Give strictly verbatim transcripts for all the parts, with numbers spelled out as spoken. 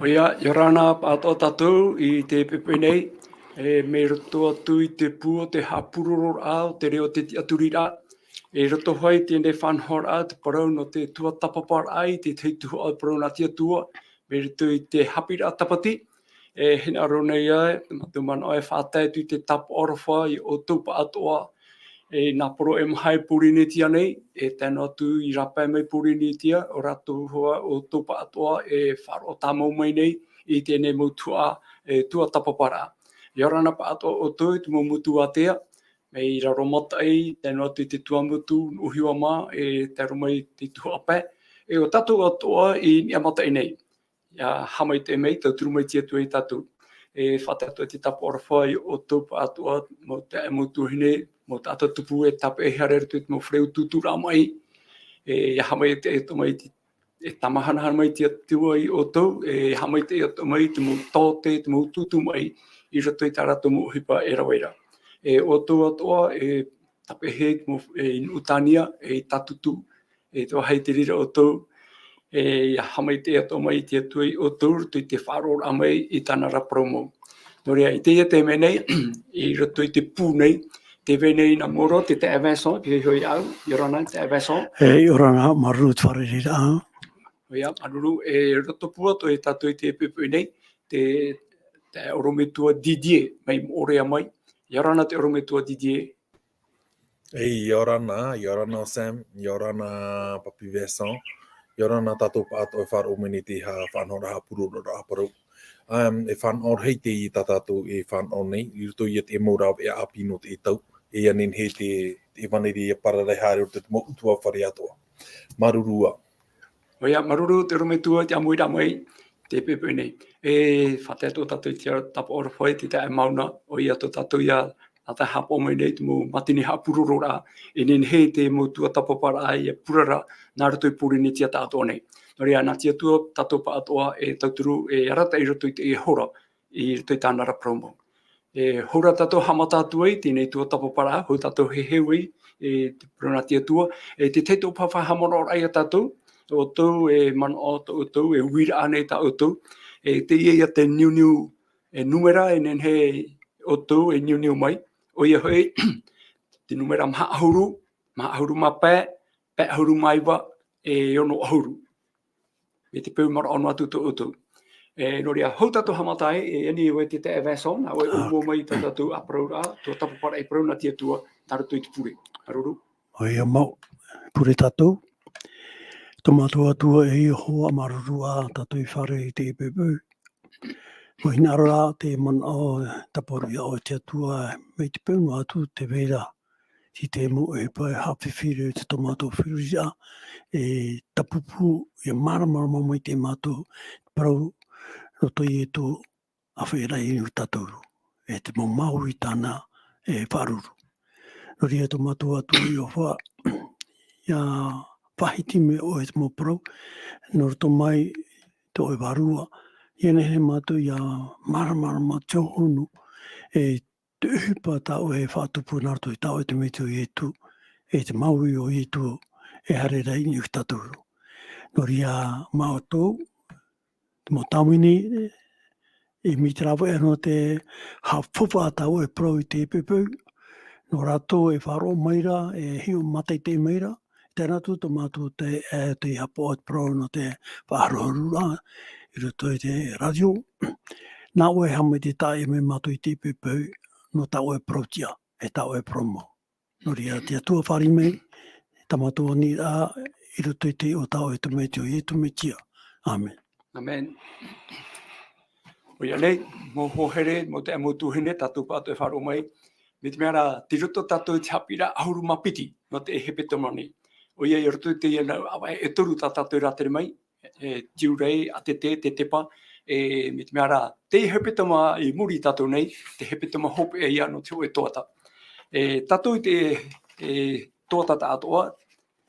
ʻOia, ʻia ora na pāʻatoʻa tātou i teie poʻipoʻi nei, e, mai roto atu i te pū o te haʻapurororaʻa o te reo o te tiʻaturiraʻa. I roto hoʻi i teie faʻanahoraʻa, te parau nō te tuatāpaparaʻa i te tahi tuhaʻa parau nā te Atua, mai roto i te haʻapiʻiraʻa Tāpati, e hinaʻaro nei ā, mātou manaʻo e faʻatae atu i te tāpaʻo aroha ia ʻoutou pāʻatoʻa, e nā parau e maha i Pōrīnetia nei, e tae noa atu i rāpae mai Pōrīnetia, ʻo rātou hoʻi ʻoutou pāʻatoʻa e faʻaroʻo tāmau mai nei i teie mau tuhaʻa, e, tuatāpaparaʻa. ʻIa ora na pāʻatoʻa ʻoutou i te mau motu ātea, mai Raromataʻi, tae noa atu i te Tuamotu, Nuʻuhiva mā, e tae roa mai i te tuhaʻa pae, e ʻo tātou atoʻa i Niʻa Mataʻi nei. ʻIa haʻamaitaʻi mai, tauturu mai te Atua ia tātou. E faʻatae atu te tāpaʻo aroha ia ʻoutou pāʻatoʻa, mau taeaʻe, mau tuahine, mau taʻata tupu e tāpeʻa haere i roto i te mau fare utuuturaʻa maʻi. E, ʻia haʻamaitaʻi atoʻa mai te, e tāmahanahana mai te Atua ia ʻoutou, e haʻamaitaʻi atoʻa mai te mau taote, te mau utuutu maʻi, i roto i tā rātou mau ʻohipa e rave ra. E ʻoutou atoʻa, e tāpeʻa i te mau, e, i Nuʻutānia, e i Tātūtū, e te vāhi i te reira ʻoutou, e, ʻia haʻamaitaʻi atoʻa mai te Atua ia ʻoutou, i roto i te faʻaroʻoraʻa mai i tāna ra parau mau. Nō reira, i teie taime nei, i roto i te pū nei, tē vai nei nā mua roa te taeaʻe Vincent, pīhaʻi iho iāʻu, ʻia ora na, taeaʻe Vincent. E, ʻia ora na, māuruuru i te fārereiraʻa. ʻOia, māuruuru, e roto pū atoʻa ia tātou i teie poʻipoʻi nei, te, te ʻorometua Didier, mai Moʻorea mai. ʻIa ora na te ʻorometua Didier. E, ʻia ora na, ʻia ora na Sam, ʻia ora na Papi Vincent, ʻia ora na tātou pāʻatoʻa e faʻaroʻo mai nei i te haʻa-, faʻanahoraʻa haʻapurororaʻa parau. Um, e fānaʻo rahi teie tā tātou e fānaʻo nei, i roto ia i te mau rāveʻa ʻāpī nō teie tau, e ʻia nehenehe te, te ʻevaneria ʻia parau haere i roto i te mau ʻutuāfare atoʻa. Māuruuru ā. ʻOia, māuruuru te ʻorometua i te ʻāmuiraʻa mai, teie poʻipoʻi nei. E faʻatae atoʻa tātou i te tāpaʻo aroha i te taeaʻe Mauna, ʻoia tō tātou ia, nā tā haʻapaʻo mai nei te mau mātini haʻapurororaʻa, e nehenehe te mau tuatāpaparaʻa ʻia purara, nā roto i Pōrīnetia tāʻatoʻa nei. Nō reira, nā te Atua tātou pāʻatoʻa e tauturu, e arataʻi i roto i teie hora, i roto i tāna ra parau mau. E hora tātou haʻamata atu ai, teie tuatāpaparaʻa, hou tātou e heheu ai, e te parau nā te Atua, e te tahi atoʻa faʻahaʻamanaʻoraʻa ia tātou, ʻoutou e manaʻo tō ʻoutou, e uiraʻa nei tā ʻoutou, e teie ia te niuniu, e nūmera e nehenehe ʻoutou e niuniu mai, ʻoia hoʻi, te nūmera maha ʻahuru, maha ʻahuru mā pae, pae ʻahuru mā iva, e ono ʻahuru. Mai te peu manaʻo noa atu tō ʻoutou. E, nō reira, hou tātou haʻamata ai, e ani e te taeaʻe Vincent, nā ʻoe e ʻōmua mai i tā tātou ʻāparauraʻa, tuatāpaparaʻa e parau nā te Atua, nā roto i te pure. Māuruuru. ʻOia mau, pure tātou. Tō mātou Atua e Iehova, māuruuru ā tātou i fārerei i teie poʻipoʻi. ʻUa hinaʻaro rā te manaʻo tāparu iā ʻoe te Atua, mai te peu noa atu tē vai ra i te mau ʻohipa e haʻafifi i roto i tō mātou feruriraʻa, e tāpūpū, ʻia māramarama mai te mātou, parau, roto i Ietu, ʻa faʻaʻite ai tātou, e te mau māuiui tāna e faʻaruru. Nō reira tō mātou Atua Iehova, ʻia faʻahiti mai ʻoe te mau parau, nō roto mai tō ʻoe Vārua, ʻia nehenehe mātou ʻia māramarama te hōhonu, e te ʻohipa tā ʻoe e faʻatupu nā roto i tā ʻoe tamaiti ʻo Ietu, e te māuiui o Ietu, e haere ra i niʻa ia tātou. Nō reira mātou, te mau tāvini, e mai te rāveʻa nō te haʻafaufaʻa tā ʻoe e parau i teie poʻipoʻi, nō rātou e faʻaroʻo mai ra, e hiʻo mātaʻitaʻi mai ra, terā atu tō mātou te, e, te haʻapaʻo te parau nō te faʻaharuharuraʻa, i roto i te rātio, nā ʻoe e haʻamaitaʻi mai mātou i teie poʻipoʻi, nō tā ʻoe e parau tiʻa, e tā ʻoe e parau mau. Nō reira, te Atua fārerei mai, tā mātou aniraʻa, i roto i te iʻoa o tā ʻoe tamaiti ʻo Ietu Mesia. ʻĀmene. ʻĀmene. ʻOia nei, mau hoa here, mau taeaʻe, mau tuahine, tātou pāʻatoʻa e faʻaroʻo mai. Mai te mea ra, tei roto tātou i te haʻapiʻiraʻa ʻahuru mā piti, nō teie hepetoma nei. ʻOia, i roto i teie nā ʻāvaʻe e toru tā tātou e rātere mai, e, Tiurai, ʻĀtete, Tetepa, e, mai te mea ra, teie hepetoma i muri ia tātou nei, te hepetoma hopeʻa ïa nō te hōʻē toata. E, tātou i te, e, toata tāʻatoʻa,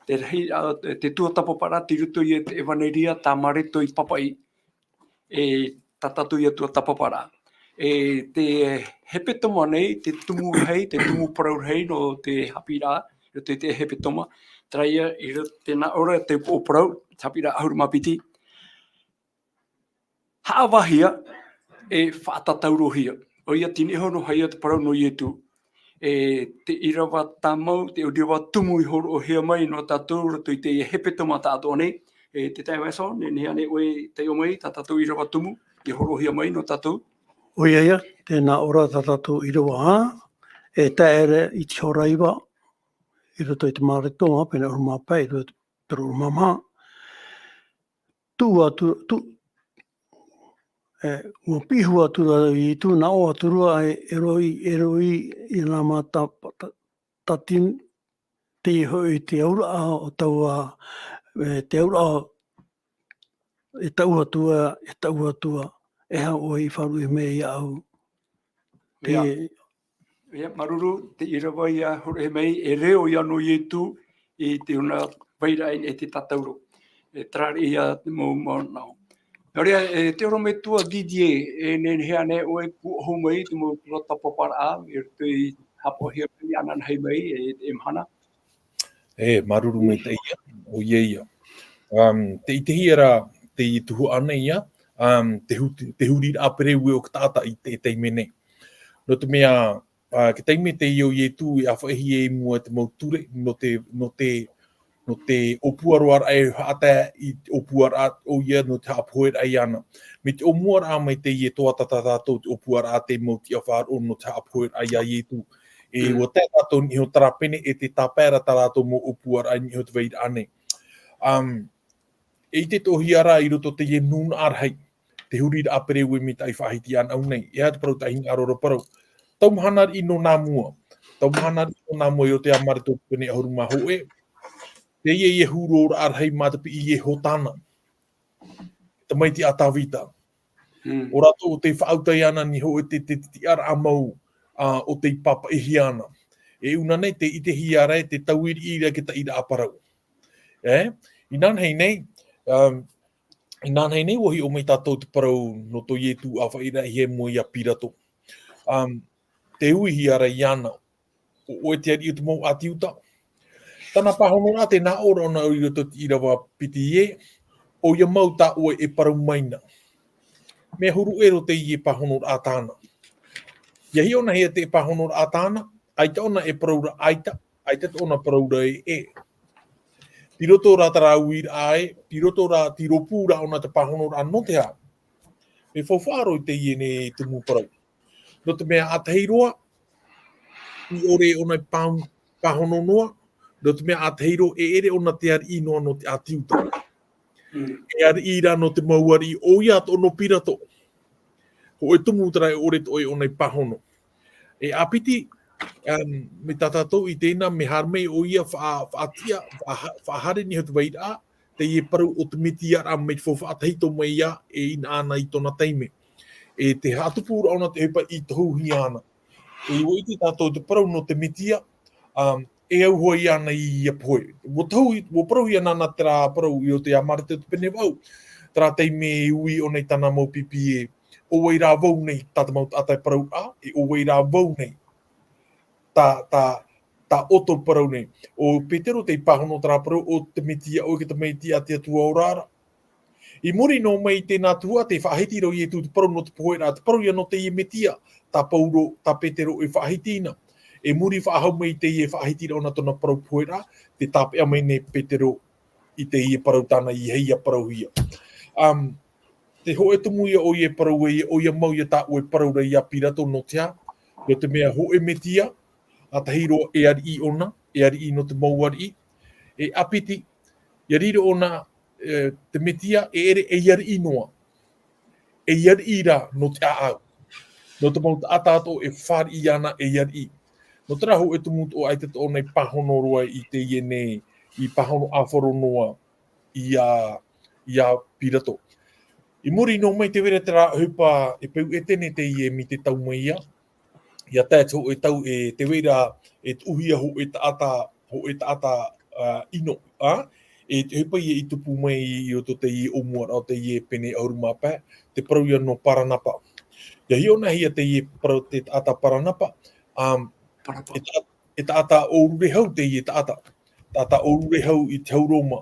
te rahi, ā, te tuatāpaparaʻa, tei roto ïa i te ʻEvaneria tā Mareko i pāpaʻi, e, tā tātou ïa tuatāpaparaʻa. E, te hepetoma nei, te tumu rahi, te tumu parau rahi nō te haʻapiʻiraʻa, i roto i te hepetoma, terā ïa, i roto, tē nā ʻō ra te upoʻo parau, te haʻapiʻiraʻa ʻahuru mā piti. haʻavāhia, e faʻatataurohia. ʻOia, tei niʻa iho noa hia te parau nō Ietu. E te ʻīrava tāmau, te ʻīrava tumu i hōroʻahia mai nō tātou, roto i teie hepetoma tāʻatoʻa nei. E te taeaʻe Vincent, nehenehe ānei ʻoe e taiʻo mai, tā tātou ʻīrava tumu, i hōroʻahia mai nō tātou? ʻOia ia, tēnā ʻō ra tā tātou ʻīrava ā, e tae ra i te hora iva, i roto i te Mareko, ā, pene ʻahuru mā pae, i roto i te toru ʻahuru mā maha. Tuʻu atu, tu-, e, ʻua piʻi iho atu ra Ietu, nā ʻō atu ra, e, Eroi, Eroi, lama ta-, ta-, tatin, teie hoʻi te auraʻa o taua, e, te auraʻa, e taʻu Atua, e taʻu Atua, e aha ʻoe i faʻaruʻe mai iāʻu. Te ʻIa. ʻIa, māuruuru, te ʻīrava ia hōroʻahia mai, e reo ia nō Ietu i te huna vairaʻa i te tatauro. E terā ia te mau manaʻo. Nō reira, e te orometua Didier, e nehenehe ānei ʻoe e pūʻohu mai i te mau tura tāpaparaʻa, i roto i haʻapaʻohia mai, ananahi mai, e, e mahana? E, māuruuru maitaʻi ia, ʻoia ia. Um, tē ʻitehia ra, teie tuhaʻa nei ia, um, te hu-, te huriraʻa pereue o te taʻata i te, taime nei. Nō te mea, ā, te taime teie ʻo Ietu i ʻāfaʻihia i mua i te mau ture, nō te, nō te, nō te ʻōpuaroaraʻa e haʻatae i te ʻōpuaraʻa ʻoia nō te haʻapoheraʻa iāna. Mai te ʻōmuaraʻa mai teie tuhaʻa tā tātou te ʻōpuaraʻa te mau tiʻafaʻaroʻo nō te haʻapoheraʻa iā Ietu. E Mm. ʻua tae tātou i niʻa iho terā pene e tē tāpae ra tā rātou mau ʻōpuaraʻa i niʻa iho te vairaʻa nei. Um, e ʻite atoʻahia ra i roto i teie nūnaʻa rahi, te huriraʻa pereue mai te faʻahiti anaʻu nei, e aha te parau tā hinaʻaro ra parau. Tau mahana riʻi nō nā mua. Tau mahana riʻi nō nā mua i roto ia Mareko te pene ʻahuru mā hōʻē. Teie e huru ora rahi mā te piʻi e Hotana. Tamaiti a Tavita. Mm. ʻO rātou tē faʻaʻau iāna i niʻa iho i te, te, te tiʻaraʻa mau, ā, ʻo tē pāpaʻihia ana. E ʻua nei tē ʻitehia ra e te tauiriʻi ra i te taʻiraʻa parau. E? Inanahi nei, um, inanahi nei ʻua hiʻo mai tātou te parau nō tō Ietu ʻāfaʻiraʻahia i mua ia Pirato. Um, tē uihia ra iāna, ʻo ʻoe te ariʻi o te mau ʻāti Iuta. Tāna pāhonoraʻa tē nā ʻō ra ʻōna i roto i te ʻīrava piti ē, ʻoia mau tā ʻoe e parau mai na. Mea huru ʻē roa teie pāhonoraʻa tāna. ʻIa hiʻo na hia te pāhonoraʻa tāna, ʻaita ʻōna e parau ra ʻaita, ʻaita tōna parau ra e ʻē. Tei roto rā terā uiraʻa ē, tei roto rā, tei rōpū ra ʻōna te pāhonoraʻa nō te aha. Mea faufaʻa roa i teie nei tumu parau. Nō te mea ʻātahi roa, i ʻore ʻōna i pā-, pāhono noa, nō te mea ʻātahi roa, e ʻere ʻōna te ariʻi noa nō te ʻāti Iuta. Mm. E ariʻi ra nō te mau ariʻi, ʻoia atoʻa nō Pirato. Hōʻē tumu terā e ʻore atoʻa ʻōna i pāhono. E ʻāpiti, um, mai tā tātou i ʻite na, mea haere mai ʻoia faʻa-, faʻatiʻa, faʻaha-, faʻahaere i niʻa iho te vairaʻa, teie parau o te Metia ra mai te faufaʻa tahito mai ïa, e inaha ana i tōna taime. E tē haʻatupu ra ʻōna te ʻohipa i tohuhia ana. E ʻua ʻite tātou te parau nō te Metia, um, e au hoʻi ïa ana i ia pohe. ʻUa tohu, ʻua parauhia nāna terā parau i roto ia Mareko te pene vaʻu. Terā taime e ui ʻōna i tāna mau pipi ē, ʻo vai rā vau nei tā te mau taʻata e parau ra, e ʻo vai rā vau nei tā, tā, tā ʻoutou parau nei. ʻO Petero tei pāhono terā parau, ʻo te Metia ʻoe, te Metia a te Atua ora ra. I muri noa mai i tēnā tuhaʻa, tē faʻahiti ra ʻo Ietu te parau nō te poheraʻa, te parau ïa nō teie Metia, tā Paulo, tā Petero e faʻahiti na. E muri faʻahou mai i teie faʻahiti ra ʻōna tōna parau poheraʻa, tē tāpeʻa mai nei Petero i teie parau tāna i hea ia parauhia. Um, te hōʻē tumu ïa ʻoia e parau ai, ʻoia mau ïa tā ʻoe e parau ra ia Pirato nō te aha, nō te mea hōʻē Metia, ʻātahi roa e ariʻi ʻōna, e ariʻi nō te mau ariʻi, e ʻāpiti, ʻia riro ʻōna, e, te Metia, e ʻere ei ariʻi noa. Ei ariʻi rā nō te ʻāʻau. Nō te mau taʻata atoʻa e fāriʻi iāna ei ariʻi. Nō terā hōʻē tumu atoʻa ʻaita atoʻa ʻōna i pāhono roa i teie nei, i pāhono ʻāfaro noa ia, ia Pirato. I muri noa mai tē vai ra terā ʻohipa e peu ʻētene teie mai te tau mai ïa, ʻia tae te hōʻē tau e tē vai ra e tuʻuhia hōʻē taʻata, hōʻē taʻata, ā, ʻino, ā, e te ʻohipa ïa i tupu mai i roto teie ʻōmuaraʻa o teie pene ʻahuru mā pae, te parau ïa nō Paranapa. ʻIa hiʻo na hia teie parau te taʻata Paranapa, ā, Paranapa. E taʻa-, e taʻata ʻōrure hau teie taʻata. Taʻata ʻōrure hau i te hau Roma.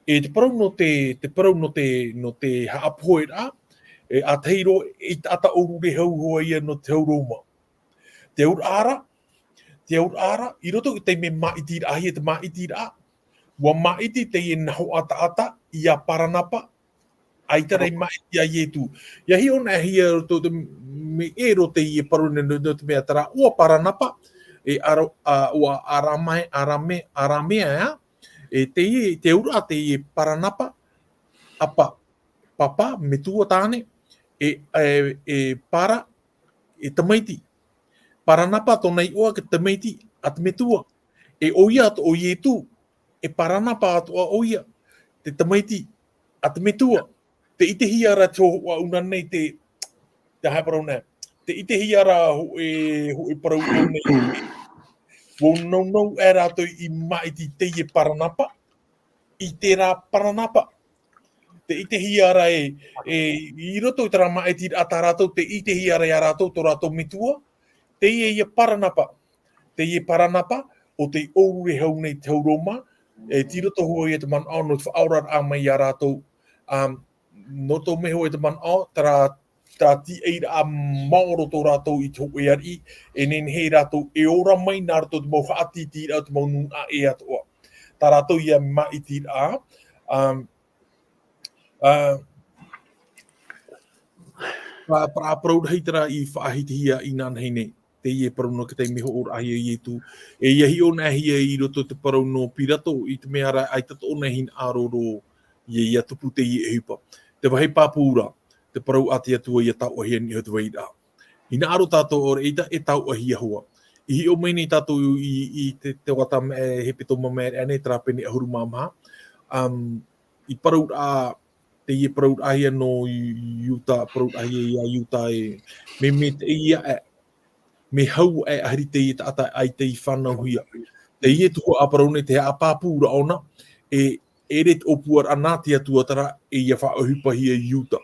E te parau nō te, te parau nō te, nō te haʻapoheraʻa, E ʻātahi roa, e taʻata ʻōrure hau hoʻi ia nō te hau Roma. Te auraʻa ra, te auraʻa ra, i roto i te taime māʻitiraʻa, hia te māʻitiraʻa, ua māʻiti teie nahoʻa taʻata, ia Paranapa, ʻaita rā i māʻiti ia Ietu. ʻIa hiʻo anaʻe hia roto te, mea ʻē roa teie parau nei, nō te mea terā ʻoa Paranapa, e ara-, a, ʻoa Arame-, Arame-, Aramea, ā? E teie, te auraʻa teie Paranapa, ʻapa, papa, metua tāne, e, e, e Para, e tamaiti. Paranapa tōna iʻoa, te tamaiti a te metua. E ʻoia atoʻa ʻo Ietu, e Paranapa atoʻa ʻoia, te tamaiti a te metua. Tē ʻitehia ra te hōhoʻa ʻōna nei te, te aha e parau nei. Tē ʻitehia ra hōʻē, hōʻē parau ʻōna nei. Ua nounou aʻe rātou i māʻiti teie Paranapa, i terā Paranapa. Tē ʻitehia ra e, e, i roto i terā māʻitiraʻa tā rātou, tē ʻitehia ra ia rātou tō rātou metua, teie ia Paranapa. Teie Paranapa, ʻo tei ʻōrure hau nei te hau Roma, e tei roto hoʻi ia te manaʻo nō te faʻaoraraʻa mai ia rātou, um, nō tō mea hoʻi te manaʻo, terā, terā tīaʻiraʻa maoro tō rātou i te hōʻē ariʻi, e nehenehe rātou e ora mai nā roto i te mau haʻatītīraʻa o te mau nūnaʻa ʻē atoʻa. Tā rātou ia māʻitiraʻa, um, uh, pa-, pa-, parau rahi terā i faʻahitihia inanahi nei. Teie parau nō te taime hoʻoraʻahia e Ietu. E ʻia hiʻo anaʻe hia i roto i te parau nō Pirato, i te mea ra, ʻaita tōna hinaʻaro roa, ʻia, ʻia tupu teie ʻohipa. Te vāhi pāpū ra, te parau a te Atua ʻia taoʻahia i niʻa i te vairaʻa. Hinaʻaro tātou ʻaore ʻaita e taoʻahia hoʻi. I hiʻo mai nei tātou i, i te, te wata mea, e hepetoma mea ʻānei, terā pene ʻahuru mā maha. Um, i parauraʻa, teie parauraʻahia nō Iuta, parauraʻahia ia Iuta e, mea, mea teie ā, mea hau ā, ʻaita teie taʻata ʻaita i fānauhia. Teie tuhaʻa parau nei, te haʻapāpūraʻa ʻōna, e, e ʻere te ʻōpuaraʻa nā te Atua terā, e ʻia faʻaʻohipahia Iuta,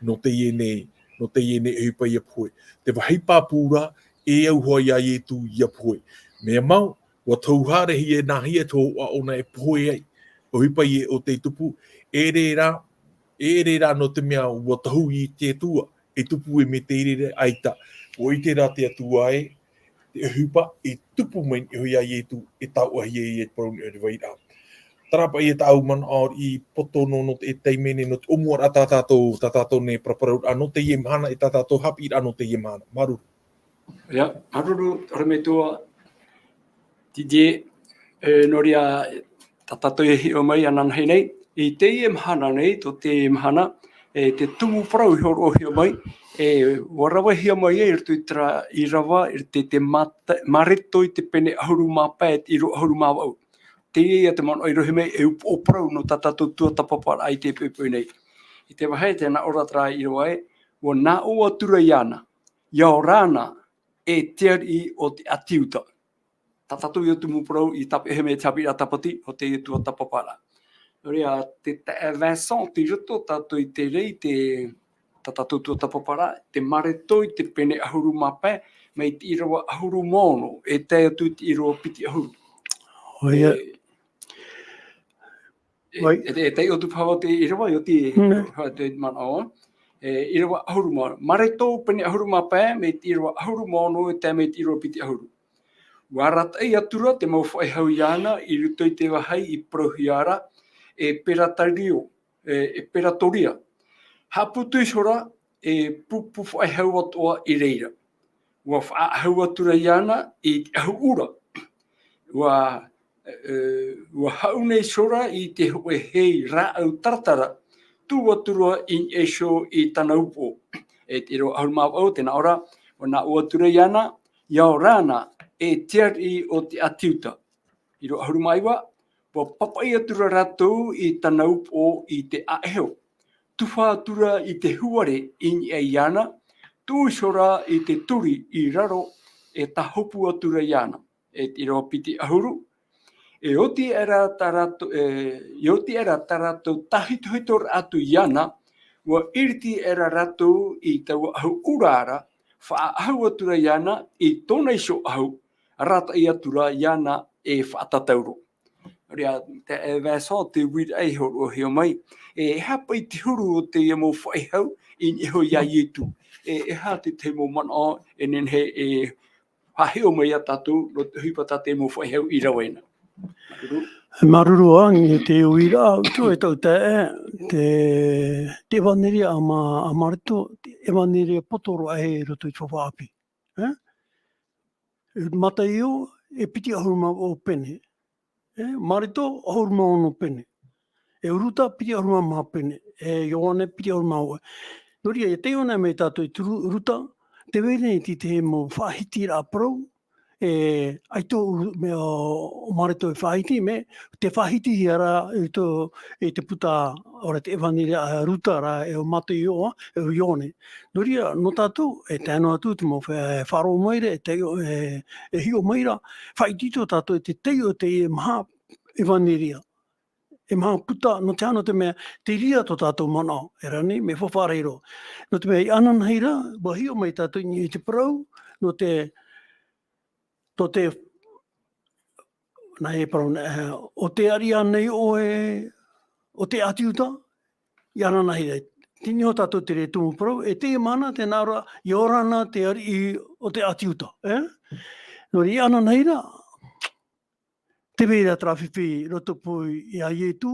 nō teie nei, nō teie nei ʻohipa ʻia pohe. Te vāhi pāpū ra, e au hoʻi ia Ietu ʻia pohe. Mea mau, ʻua tohu haere hia nā hea te hōhoʻa ʻōna e pohe ai. ʻOhipa ē ʻo tei tupu, e ʻere rā, e ʻere rā nō te mea ʻua tohu i te Atua, e tupu e mea teie ra ʻaita. ʻUa ʻite rā te Atua ē, te ʻohipa e tupu mai i niʻa iho ia Ietu, e taoʻahia ia i te parau i niʻa i te vairaʻa. Terā paʻi ia tāʻu manaʻo i poto noa nō te taime nei, nō te ʻōmuaraʻa tā tātou, tā tātou nei paraparauraʻa nō teie mahana, e tā tātou haʻapiʻiraʻa nō teie mahana. Māuruuru. ʻIa, māuruuru, ʻorometua Didier, e, nō reira, tā tātou e hiʻo mai ananahi nei, i teie mahana nei, tō teie mahana, e, te tumu parau i hōroʻahia mai, e, ʻua ravehia mai ia i roto i terā ʻīrava, i te, te mata-, Mareko i te pene ʻahuru mā pae, te ʻīrava ʻahuru mā vaʻu. Teie ia te manaʻo i rohi mai, e upoʻo parau nō tā tātou tuatāpaparaʻa i teie poʻipoʻi nei. I te vāhi, tē nā ʻō ra terā ʻīrava ē, ʻua nā ʻō atura iāna, ʻia ora na, e te ariʻi o te ʻĀti Iuta. Tā tātou ia tumu parau i tāpeʻahia mai te haʻapiʻiraʻa tāpati, ʻo teie tuatāpaparaʻa. Nō reira, te taeaʻe Vincent, tei roto tātou i te reira, te, tā tātou tuatāpaparaʻa, te Mareko i te pene ʻahuru mā pae, mai te ʻīrava ʻahuru mā ono, e tae atu i te ʻīrava piti ʻahuru. ʻOia. E, E, ʻoia. E, e, taiʻo atu paha vau te ʻīrava, ʻia oti, Mm. te manaʻo. E, ʻīrava ʻahuru mā, Mareko pene ʻahuru mā pae, mai te ʻīrava ʻahuru mā ono, e tae mai te ʻīrava piti ʻahuru. ʻUa arataʻi atura te mau faʻehau iāna, i roto i te vāhi i parauhia ra, e Peratario, e, e Peratoria. Haʻaputu iho ra, e pupu faʻehau atoʻa i reira. ʻUa faʻaʻahu atura iāna i te ʻahu ʻura. ʻUa, e, ʻua haʻu nei iho ra i te hōʻē hei rāʻau taratara, tū atura i niʻa iho i tāna upoʻo. E te ʻīrava ʻahuru mā vaʻu, tē nā ʻō ra, ʻua nā ʻō atura iāna, ʻia ora na, e te ariʻi o te ʻĀti Iuta. ʻĪrava ʻahuru mā iva, ʻua papaʻi atura rātou i tāna upoʻo i te ʻāʻeho. Tufa atura i te huare i niʻa iāna, tuʻu iho ra i te turi i raro, e tāhopu atura iāna. E te ʻīrava piti ʻahuru, e oti aʻera tā rātou, e, e oti aʻera tā rātou tāhitohitoraʻa atu iāna, ʻua ʻiriti aʻera rātou i taua ʻahu ʻura ra, faʻaʻahu atura iāna i tōna iho ʻahu, arataʻi atura iāna e faʻatatauro. Nō reira, te, e Vincent, te uiraʻa e hōroʻahia mai. E, e aha paʻi te huru o teie mau faʻehau i niʻa iho ia Ietu? E, e aha te, te mau manaʻo e nehenehe e faʻahiʻo mai ia tātou, nō te ʻohipa tā te mau faʻehau i rave na? Māuruuru. Māuruuru ā, i te uiraʻa, ʻoutou e taʻu taeaʻe, te, te ʻevaneria a Ma-, a Mareko, te ʻevaneria poto roa i roto i te faufaʻa ʻāpī. E? Mataio, e piti ʻahuru mā vaʻu pene. E, Mareko, ʻahuru mā ono pene. E Ruta, piti ʻahuru mā maha pene. E Ioane, piti ʻahuru mā vaʻu. Nō reira, e taiʻo anaʻe mai tātou i te Ru-, Ruta, tē vai nei te, te mau faʻahitiraʻa parau, e, ʻaita ʻo Ru-, mea ʻo, ʻo Mareko e faʻahiti, mea, tē faʻahitihia ra i tō, i te puta, ʻaore te ʻevaneria a Ruta ra, e ʻo Mataio, e ʻo Ioane. Nō reira, nō tātou, e tae noa atu te mau fa-, e faʻaroʻo mai ra, e taiʻo, e, e hiʻo mai ra, faʻaitoito tātou i te taiʻo o teie maha ʻevaneria. E maha puta, nō te aha, nō te mea, tē reira tō tātou manaʻo, e rā nei, mea faufaʻa roa. Nō te mea, i ʻananahi ra, ʻua hiʻo mai tātou i niʻa i te parau, nō te, nō te, nā hea e parau na, e, ʻo tē ariʻi ānei ʻoe, ʻo te ʻĀti Iuta, i ʻananahi ra. Tē niʻa iho tātou te reira tumu parau, e teie mahana, tē nā ʻō ra, ʻia ora na te ariʻi o te ʻĀti Iuta, e? Nō reira, i ʻananahi ra, tē vai ra terā fifi i rotopū ia Ietu,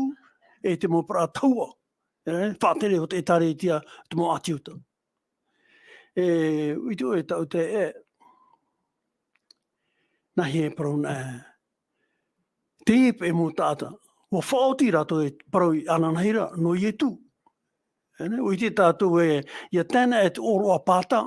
e te mau parau tahua, e, faʻatere o te ʻĒtārētia, te mau ʻĀti Iuta. E, ʻUito e taʻu taeaʻe, nā hea e parau na, e, teie paʻi mau taʻata, ʻua faʻaoti rātou e parau i ʻananahi ra, nō Ietu. E, nē, ʻua ʻite tātou ē, ʻia tae ana e te ʻōroʻa Pāta,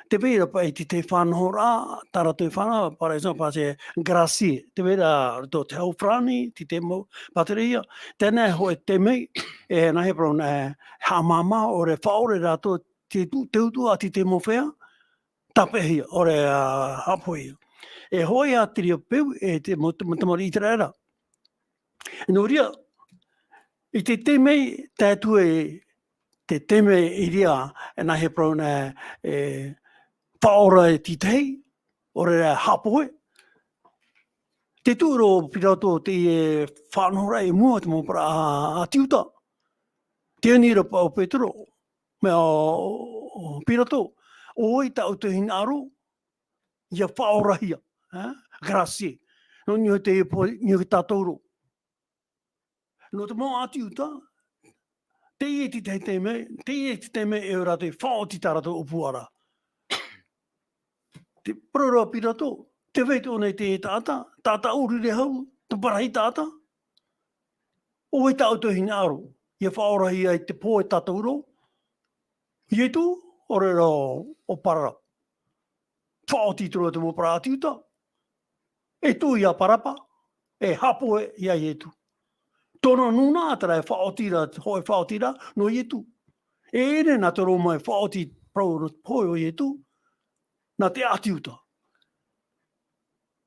tē vai ra paʻi te, te faʻanahoraʻa, tā rātou e faʻanaho, par exemple, c'est gracier, tē vai ra tō te hau farāni, te, te mau pātereia, teie nei hoʻi te mea, e, nā hea e parau na, e, haʻamāmā, ʻaore faʻaʻore rātou, te tu-, te utuʻa, te, te mau feiā, tāpeʻahia, ʻaore, ā, haʻapohehia. E hōʻē ā te reira peu, e te mau, te mau tamariʻi ʻĪteraʻera. Nō reira, i te taime, tae atu i te taime i reira, e nā hea e parau na, e, faʻaora e te tahi, ʻaore rā haʻapohe. Tē tuʻu ra ʻo Pirato teie faʻanahoraʻa i mua i te mau parau ʻĀti Iuta. Tē ani ra paʻi ʻo Petero, mea ʻo, ʻo Pirato, ʻo vai tāʻu hinaʻaro, ʻia faʻaorahia, e? Gracier. Nō niʻa i te po-, niʻa i tātou roa. Nō te mau ʻĀti Iuta, teie te tahi taime, teie te taime e ora te faʻaoti tā rātou ʻōpuaraʻa. Tē parau ra Pirato, tē vai atoʻa nei te taʻata, taʻata ʻōrire hau, te parahi taʻata. ʻO vai tāʻu hinaʻaro, ʻia faʻaorahia i te pō e tātou roa? Ietu, ʻaore rā ʻo Parapa. Faʻaoti atu ra te mau parau ʻĀti Iuta. E tuʻu ia Parapa, e haʻapohe ia Ietu. Tōna nūnaʻa terā e faʻaoti ra, hōʻē faʻaoti ra, nō Ietu. E ʻere nā te Roma e faʻaoti parau ra te pohe o Ietu, nā te ʻĀti Iuta.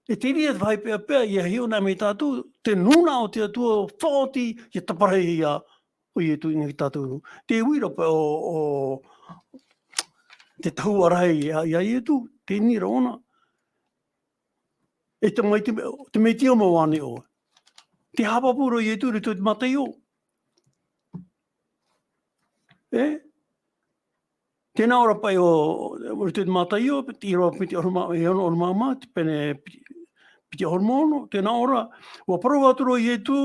E te reira te vāhi peʻapeʻa, ʻia hiʻo anaʻe mai tātou, te nūnaʻa o te Atua faʻaoti, ʻia taparahihia ʻo Ietu i niʻa ia tātou. Te uira paʻi ʻo, ʻo te tahua rahi ia, ia Ietu, teie ra ʻōna. E tamaiti, te Mesia mau ānei ʻoe? Tē haʻapāpū ra Ietu i roto i te Mataio. E? Tē nā ʻō ra paʻi ʻo, i roto i te Mataio, te ʻīrava piti ʻahuru mā, e ono ʻahuru mā maha, te pene piti, piti ʻahuru mā ono, tē nā ʻō ra, ʻua parau atu ra Ietu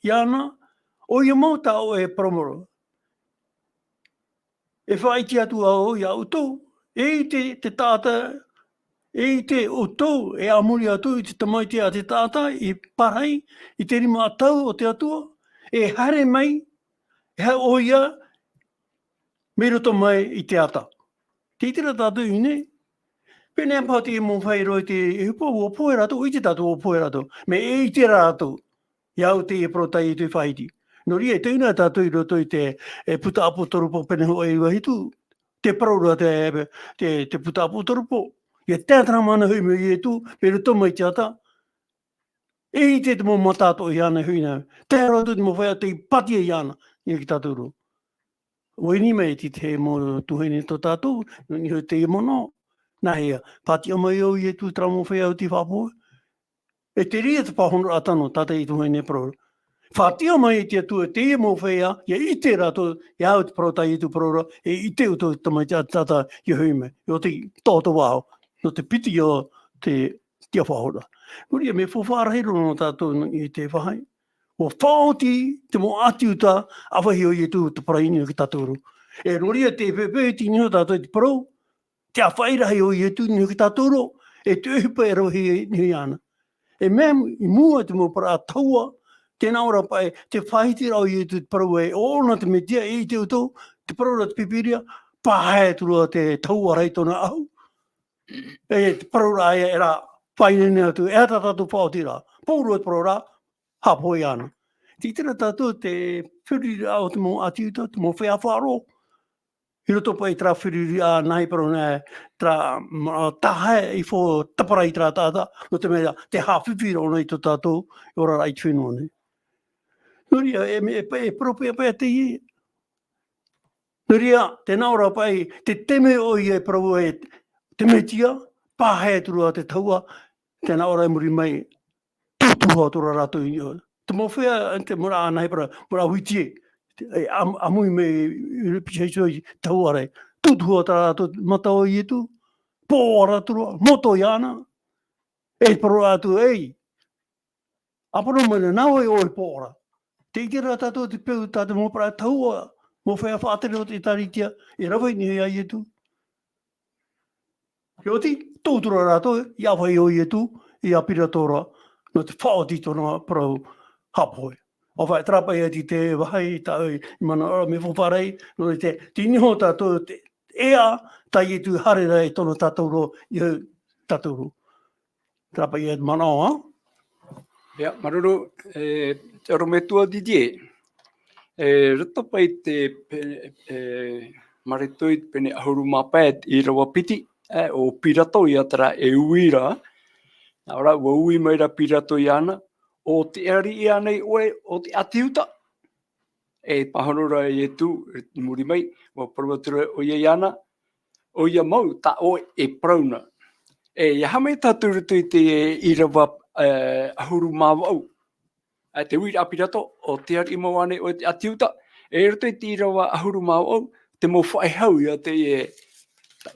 iāna, ʻoia mau tā ʻoe e parau ra. E faʻaʻite atu au ia ʻoutou, e ʻite te taʻata, e ʻite ʻoutou, e a muri atu i te Tamaiti a te Taʻata, i parahi, i te rima tau o te Atua, e haere mai, e haere ʻoia, mai roto mai i te ata. Tē ʻite ra tātou i ʻō nei, pēneiaʻe paha te mau feiā i roto i te ʻohipa, ʻua pohe rātou, ʻua ʻite tātou ʻua pohe rātou. Mea e ʻite ra rātou, ia au teie parau tā Ietu i faʻaʻite. Nō reira, e taiʻo anaʻe tātou i roto i te, e, puta ʻApotarupo pene hōʻē iva hitu, tē parau ra te, te, te puta ʻApotarupo. ʻIa tae atu ra māna hoʻi mai Ietu, mai roto mai te ata. E ʻite te mau mata atoʻa iāna hoʻi nā. Tae roa atu te mau feiā tei pātia iāna, i niʻa ia tātou roa. ʻUa ʻimi mai te, te mau tuahine tō tātou, nō niʻa i teie manaʻo. Nā hea, pātia mai au Ietu terā mau feiā tei faʻapohe. E te reira te pāhonoraʻa tano, tātou i tuhaʻa nei parau. Faʻaʻite mai e te Atua, teie mau feiā, ʻia ʻite rātou, ʻia au te parau tā Ietu parau ra, e ʻite ʻoutou te tamaiti a te taʻata ʻia hoʻi mai. ʻIa ʻoto i tō te vāho, nō te piti o te, te faʻaora. Nō reira, mea faufaʻa rahi roa nō tātou i te vāhi. ʻUa faʻaoti te mau ʻāti-Iuta, ʻāfaʻi o Ietu te parau i niʻa ia tātou ra. E nō reira, te pepe i te niʻa tātou i te parau, te ʻāfaʻi rahi o Ietu i niʻa ia tātou ra, e te ʻohipa e rave i niʻa iāna. E mea i mua i te mau parau tahua, tē nā ʻō ra paʻi, te faʻahitiraʻa o Ietu te parau ē, ʻo ʻōna te Metia, e ʻite ʻoutou, te parau ra te Pīpīria, pāhae atu ra te tahua ra i tōna ʻahu. E te parau ra ia, e rā, faʻaineine atu, e aha tā tātou faʻaotiraʻa. Pauroa te parau ra, haʻapohe iāna. Tē ʻite ra tātou te feruriraʻa o te mau ʻāti-Iuta, te mau feiā Fāro. I roto paʻi i terā feruriraʻa, nāhea parau nei, terā, ma-, tahe i fo tapara i terā taʻata, nō te mea, te haʻafifi ra ʻōna i tō tātou, e ora ra i te fenua nei. Nō reira, e, e, e, e parau paʻi, paʻi teie. Nō reira, tē nā ʻō ra paʻi, te taime ʻoia e parau ē, te Metia, pāhae atu ra te tahua, tē nā ʻō ra i muri mai, tūtuha atu ra rātou i, te mau feiā, te mura anahe parau, mura Whittier, te, e, am-, ʻāmui mai, i, i, i, i, i, tahua ra, tūtuha atu ra rātou mata o Ietu, pō ra atu ra, moto iāna, e parau atu, ei, ʻāpana mai na, nā ʻoe ʻoe pō ra. Tē ʻite ra tātou te peu tā te mau parau tahua, mau feiā faʻatere o te ʻĒtārētia, e rave i niʻa ia Ietu. ʻIa oti, tū atu ra rātou, i ʻāfaʻi o Ietu, ia Pirato ra, nō te faʻaoti tōna parau haʻapohe. ʻAore, terā paʻi ia te vāhi, tā ʻoe i manaʻo ra, mea faufaʻa rahi, nō te, te niʻa tātou, te, ʻeiā, tā Ietu haere ra i tōna tātauro, i tātauro. Terā paʻi ia te manaʻo, ā? ʻIa, māuruuru, e, te ʻorometua Didier. E, roto paʻi te pe-, e, Mareko i te pene ʻahuru mā pae ʻīrava piti, e, ʻo Pirato ia terā e ui ra. Nā ʻō ra, ʻua ui mai ra Pirato iāna, ʻo te ariʻi ānei ʻoe o te ʻĀti-Iuta? E pāhono ra Ietu, i muri mai, ʻua parau atu ra ʻoia iāna, ʻoia mau tā ʻoe e parau na. E, ʻia haere mai tātou i roto i te ʻīrava, e, ʻahuru mā vaʻu. E te uiraʻa a Pirato, ʻo te ariʻi mau ānei ʻoe o te ʻĀti-Iuta, e roto i te ʻīrava ʻahuru mā vaʻu, te mau faʻehau ia te, e,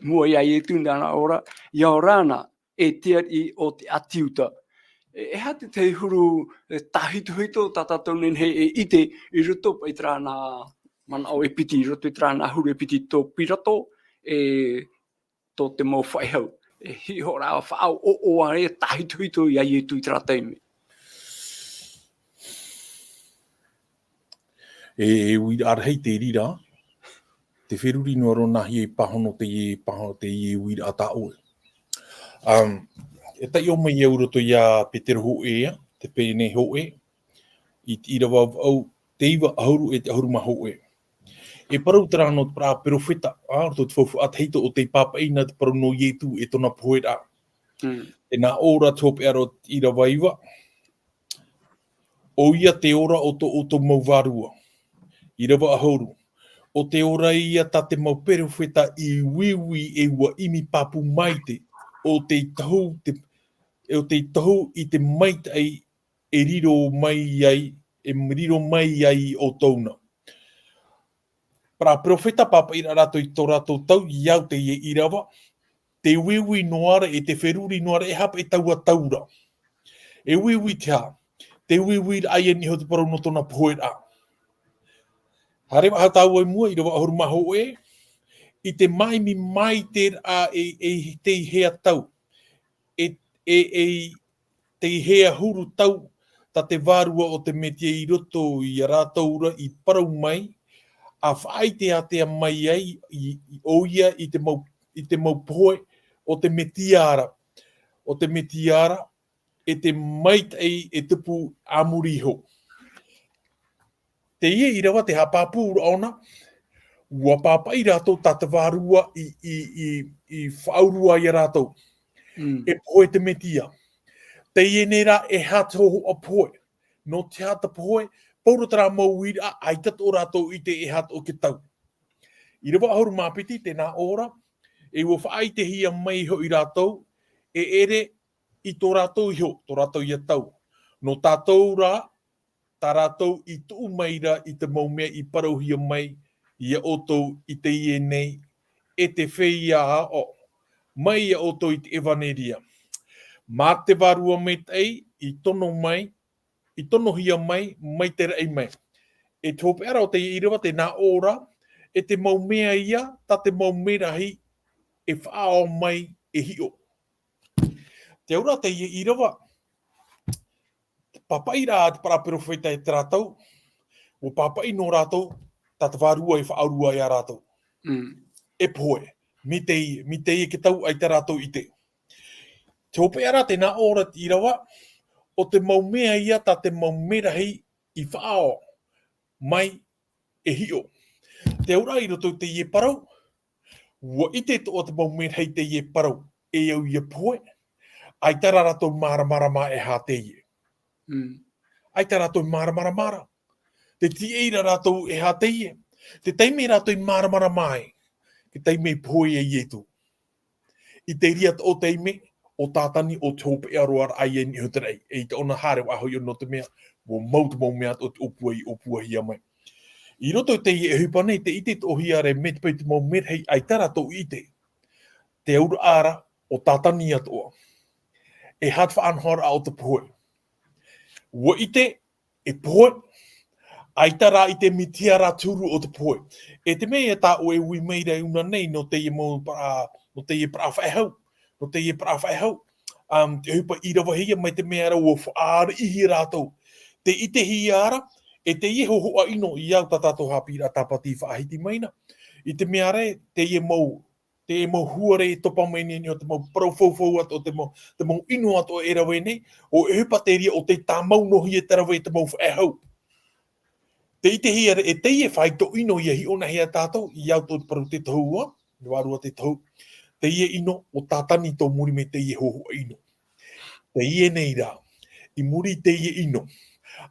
mua ia Ietu nā nā ʻō ra, ʻia ora na, e te ariʻi o te ʻĀti-Iuta. E, e aha te tahi huru, e, tāhitohito tā tātou nehenehe e ʻite i roto paʻi i terā nā manaʻo e piti, i roto i terā nā huru e piti tō Pirato, e, tō te mau faʻehau. E hiʻo ra faʻaʻoʻoʻo ā e tāhitohito ia Ietu i terā taime. E, e uiraʻa rahi te reira, te feruri noa roa nāhea i pāhono teie, pāhono teie uiraʻa tā ʻoe. Um, e taiʻo mai au i roto ia Petero hōʻē, te pene hōʻē, i te ʻīrava vaʻu, te iva, ʻahuru e te ʻahuru mā hōʻē. E parau terā nō te parau perofeta, ā, roto te faufaʻa tahito ʻo tei pāpaʻi na te parau nō Ietu e tōna poheraʻa. Mm. Tē nā ʻō ra te hopeʻa o te ʻīrava iva, ʻoia te ora o tō ʻoutou mau vārua. ʻĪrava ʻahuru. ʻO te ora ia tā te mau perofeta i uiui e ʻua ʻimi pāpū maite, ʻo tei tohu te, ʻo tei tohu i te maitaʻi e riro mai ai, e riro mai ai ʻoutou na. Parau perofeta pāpaʻi ra rātou i tō rātou tau, i au teie ʻīrava, te uiui noa ra, e te feruri noa ra, e aha paʻi taua tau ra. E uiui te aha, te uiui ra ia nei hoʻi te parau nō tōna poheraʻa. Haere faʻahou tāua i mua, ʻīrava ʻahuru mā hōʻē, i te māʻimi maite ra e, e tei hea tau, e, e, e tei hea huru tau, tā te vārua o te Metia i roto ia rātou ra i parau mai, ʻa faʻaʻite ātea mai ai, i, i, ʻoia i te mau, i te mau pohe o te Metia ra, o te Metia ra, e te maitaʻi e tupu a muri iho. Teie ʻīrava te haʻapāpūraʻa ʻōna, ʻua pāpaʻi rātou tā te vārua i, i, i, i faʻaurua ia rātou. Mm. E pohe te Metia. Teie nei rā, e aha te hōhoʻa pohe. Nō te aha te pohe, pauroa terā mau uiraʻa, ʻaita atoʻa rātou i ʻite e aha atoʻa te tau. ʻĪrava ʻahuru mā piti, tē nā ʻō ra, e ʻua faʻaʻitehia mai hoʻi rātou, e ʻere, i tō rātou iho, tō rātou ia tau. Nō tātou rā, tā rātou i tuʻu mai ra i te mau mea i parauhia mai ia ʻoutou i teie nei, e te feiā aʻo, mai ia ʻoutou i te ʻevaneria. Mā te Vārua Maitaʻi i tono mai, i tonohia mai, mai te raʻi mai. E te hopeʻa ra o teie ʻīrava, tē nā ʻō ra, e te mau mea ia, tā te mau merahi e faʻaʻo mai e hiʻo. Te auraʻa teie ʻīrava, pāpaʻi rā te paraperofeta e terā tau, ʻua pāpaʻi nō rātou, tā te Vārua e faʻaʻorua ia rātou. Mm. E pohe, mai teie, mai teie te tau ʻaita rātou i ʻite. Te hopeʻa ra, tē nā ʻō ra te ʻīrava, ʻo te mau mea ia tā te mau merahi i faʻaʻo mai e hiʻo. Te auraʻa i roto i teie parau, ʻua ʻite atoʻa te mau merahi teie parau, e au ia pohe, ʻaita rā rātou māramarama e aha teie. Mm. ʻAita rātou māramarama ra. Tē tīaʻi ra rātou e aha teie. Te taime rātou i māramarama ai, te taime i pohe ai Ietu. I te reira atoʻa taime, ʻo Tātani ʻo te hopeʻa roa ra ia i niʻa i te raʻi. E i tōna haere faʻahou nō te mea, ʻua mau te mau mea atoʻa tei ʻōpua i ʻōpuahia mai. I roto i teie ʻohipa nei, tē ʻite atoʻahia ra mai te peu te mau merahi ʻaita rātou i ʻite. Te auraʻa ra, ʻo Tātani atoʻa. E aha te faʻanahoraʻa o te pohe. ʻUa ʻite, e pohe, ʻaita rā ʻite mai te aha rā te huru o te pohe. E te mea ia tā ʻoe e ui mai ra i ʻō nei, nō teie mau parau, nō teie parau faʻehau, nō teie parau faʻehau, um, te ʻohipa i ravehia mai te mea ra ʻua faʻariʻihia rātou. Tē ʻitehia ra, e teie hōhoʻa ʻino i au tā tātou haʻapiʻiraʻa tāpati i faʻahiti mai na. I te mea ra, teie mau, te mau huare e topa mai nei, nei o te mau parau faufaʻa atoʻa, te mau, te mau ʻino atoʻa e rave nei, ʻo e ʻohipa te reira ʻo tē tāmau noa hia te rave i te mau faʻehau. Tē ʻitehia ra e teie faito ʻino ʻia hiʻonahia tātou, i au tō te parau te tohu ua, te vārua te tohu. Teie ʻino ʻo Tātani tō muri mai teie hōhoʻa ʻino. Teie nei rā, i muri i teie ʻino,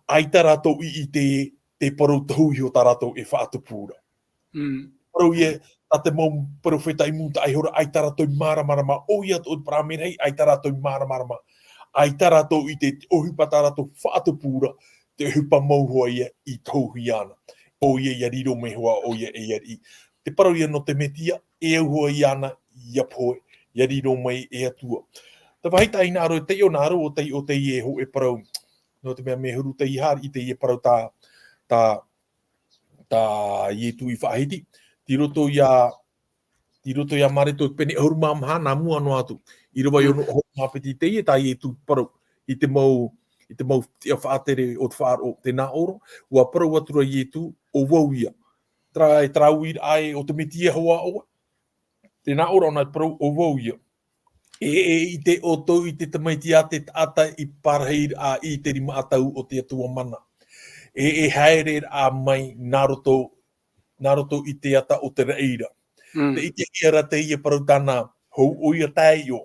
ʻaita rātou i ʻite te parau tohu iho tā rātou e faʻatupu ra. Mm. Parau ia, tā te mau perofeta i mūtaʻa iho ra, ʻaita rātou i māramarama, ʻoia atoʻa te parau merahi, ʻaita rātou i māramarama, ʻaita rātou i ʻite te ʻohipa tā rātou faʻatupu ra, te ʻohipa mau hoʻi ia i tohuhia ana. ʻOia ʻia riro mai hoʻi, ʻoia e ʻia riʻi. Te parau ia nō te Mesia, e au hoʻi ana, ʻia pohe, ʻia riro mai e Atua. Te vāhi tā ʻoe i hinaʻaro, taiʻo hinaʻaro, ʻo taiʻo teie hōʻē parau. Nō te mea mea huru teie haere i teie parau tā, tā tā Ietu i faʻahiti. Tei roto ia, tei roto ia Mareko pene ʻahuru mā maha, nā mua noa atu. ʻĪrava e ono ʻahuru mā piti teie tā Ietu parau i te mau, i te mau tiʻa faʻatere o te faʻaroʻo, tē nā ʻō ra, ʻua parau atu ra Ietu, ʻo vau ïa. Terā, e terā uiraʻa ē, ʻo te Mesia hoʻi ʻoe. Tē nā ʻō ra ʻōna i parau, ʻo vau ïa. E, e ʻite ʻoutou i te Tamaiti a te taʻata i parahi ra i te rima ʻatau o te Atua mana. E, e haere ra mai nā roto, nā roto i te ata o te raʻi ra. Mm. Tē ʻitehia ra teie parau tāna, hou ʻoia taiʻo.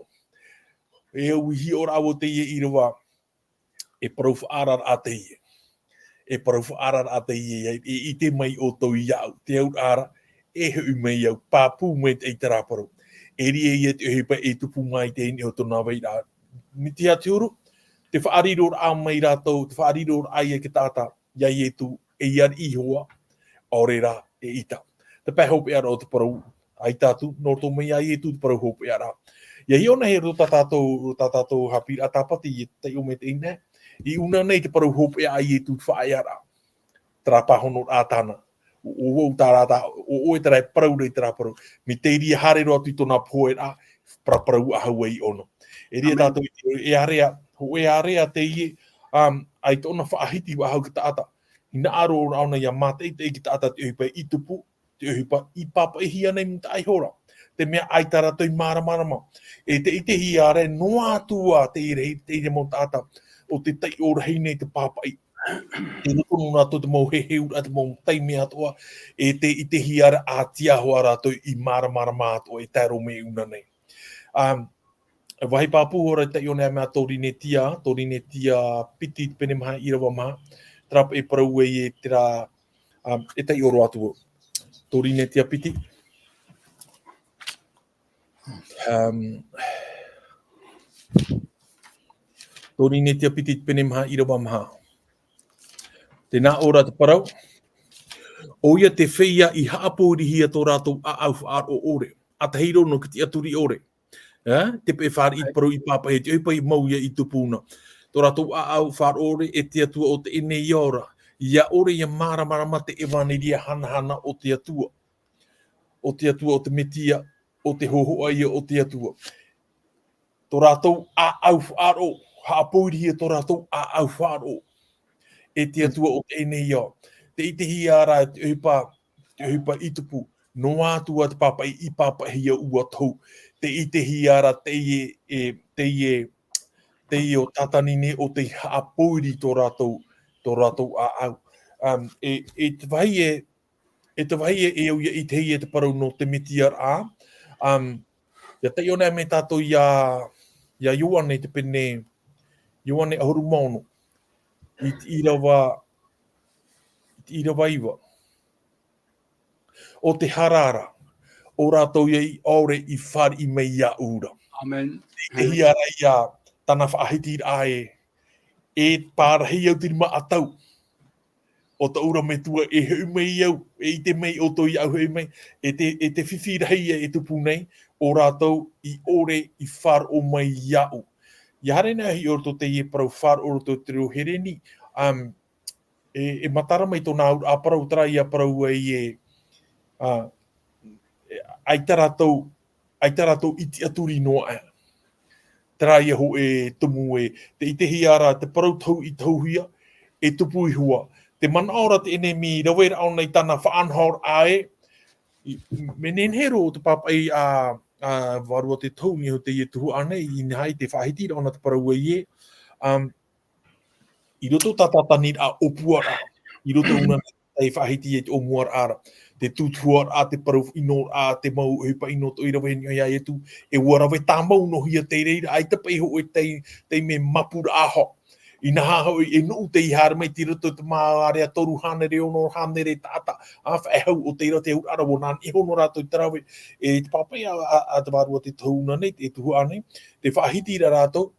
E au i hiʻo ra vau teie ʻīrava, e parau faʻaararaʻa teie. E parau faʻaararaʻa teie, e, e ʻite mai ʻoutou iāʻu, te auraʻa ra, e hoʻi mai au, pāpū mai te, i terā parau. E riro ia te ʻohipa e tupu mai i teie nei o tōna vairaʻa. Mai te aha te huru, te faʻariroraʻa mai rātou, te faʻariroraʻa ia te taʻata, ia Ietu, e ʻia riʻi hoʻi, ʻaore rā, eʻita. Te pae hopeʻa ra o te parau, ʻaita atu, nō roto mai ia Ietu te parau hopeʻa ra. ʻIa hiʻo na i roto tā tātou, tā tātou haʻapiʻiraʻa tāpati, i taiʻo mai teie nei, i ʻōna nei te parau hopeʻa a Ietu te faʻaearaʻa. Terā pāhonoraʻa tāna. ʻO, ʻo, ʻo, terā, tā, ʻo, ʻo, terā e parau ra i terā parau. Mai te reira haere roa atu i tōna pohe ra, parau, parau faʻahou ai ʻōna. E riro tātou i te, e ārea, hōʻē ārea teie, um, ʻaita ʻōna faʻahiti faʻahou te taʻata. Hinaʻaro ʻōna ʻia mātaʻitaʻi te taʻata te ʻohipa i tupu, te ʻohipa i pāpaʻihia nei i te ʻaihora. Te mea ʻaita rātou i māramarama. E tē ʻitehia ra noa atu ā te ʻīrava, te ʻīrava mau taʻata, ʻo tē taiʻo rahi nei te pāpaʻi. Tē roto noa atu te mau heheuraʻa, te mau taime atoʻa, e tē ʻitehia ra ʻātia hoʻi rātou i māramarama atoʻa e tae roa mai i ʻōna nei. Um, e vāhi pāpū hoʻi ra i taiʻo nei mea Torinetia, Torinetia piti pene maha ʻīrava maha, terā e parau ai e terā, um, e taiʻo roa atu. Torinetia piti. Um, Tō Rinetia piti te pene maha, ʻīrava maha. Tēnā ʻō ra te parau. ʻOia te feiā i haʻapōirihia tō rātou ʻāʻau faʻaroʻo ʻore. ʻA tahi roa nō te tiʻaturi ʻore. Ā, te peʻe fāriʻi te parau i pāpaʻi, te ʻohipa i mau ia i tupu na. Tō rātou ʻāʻau faʻaroʻo ʻore, e te Atua o teie nei ao ra. ʻIa ʻore ʻia māramarama te ʻevanelia hanahana o te Atua. O te Atua, o te Metia, o te hōhoʻa ia o te Atua. Tō rātou ʻāʻau faʻaroʻo, haʻapōirihia tō rātou ʻāʻau faʻaroʻo. E te Atua o teie nei ao. Tē ʻitehia ra te ʻohipa, te ʻohipa i tupu. Noa atu ā te pāpaʻi i pāpaʻihia ua tohu. Tē ʻitehia ra teie, e, teie, teie ʻo Tātani nei ʻo tei haʻapōiri tō rātou, tō rātou ʻāʻau. Um, e, e te vāhi e, e te vāhi e, e au ʻia ʻitehia te parau nō te Metiaraʻa. Um, ʻia taiʻo nei mai tātou ia, ia Ioane te pene, Ioane ʻahuru mā ono. I te ʻīrava, i te ʻīrava iva. ʻO te hara ra, ʻo rātou ia i ʻaore i fāriʻi mai iāʻu ra. Amen. Tē ʻitehia ra ia tāna faʻahitiraʻa e, e pārahi au te rima ʻatau. ʻO tōʻu ra Metua e hoʻi mai au, e ʻite mai ʻoutou iāʻu hoʻi mai, e te, e te fifi rahi ia e tupu nei, ʻo rātou i ʻore i faʻaroʻo mai iāʻu. ʻIa haere nei hoʻi i roto i teie parau faʻaroʻo i roto i te reo Hereni, um, e, e matara mai tōna auraʻa parau, terā ia parau ai e, ā, e, ʻaita rātou, ʻaita rātou i tiʻaturi noa aʻe. Terā ia hōʻē tumu e, tē ʻitehia ra te parau tohu i tohuhia, e tupu iho ā. Tē manaʻo ra te ʻenemi i rave ra ʻōna i tāna faʻanahoraʻa e, i, mea nehenehe roa te pāpaʻi a, a Vārua te Tohu, niʻa iho i teie tuhaʻa nei, inaha i te faʻahiti ra ʻōna te parau e, um, i roto tā Tātaniraʻa ʻōpuaraʻa, i roto ʻōna tei faʻahiti e te ʻōmuaraʻa ra. Te tūtuharaʻa, te parau ʻinoraʻa, te mau ʻohipa ʻino atoʻa i rave nei iā Ietu, e ʻua rave tāmau noa hia te reira, ʻaita paʻi hōʻē tei, tei mea mapuraʻa hoʻi. Inaha hoʻi, e nuʻu tei haere mai i roto i te māʻa ʻārea toru hānere, ono hānere taʻata, ā, faʻehau o te reira te auraʻa ra, ʻua nā niʻa iho noa rātou i te rave, e te pāpaʻi a, a, a te Vārua te Tohu ʻōna nei, te tuhaʻa nei, tē faʻahiti ra rātou,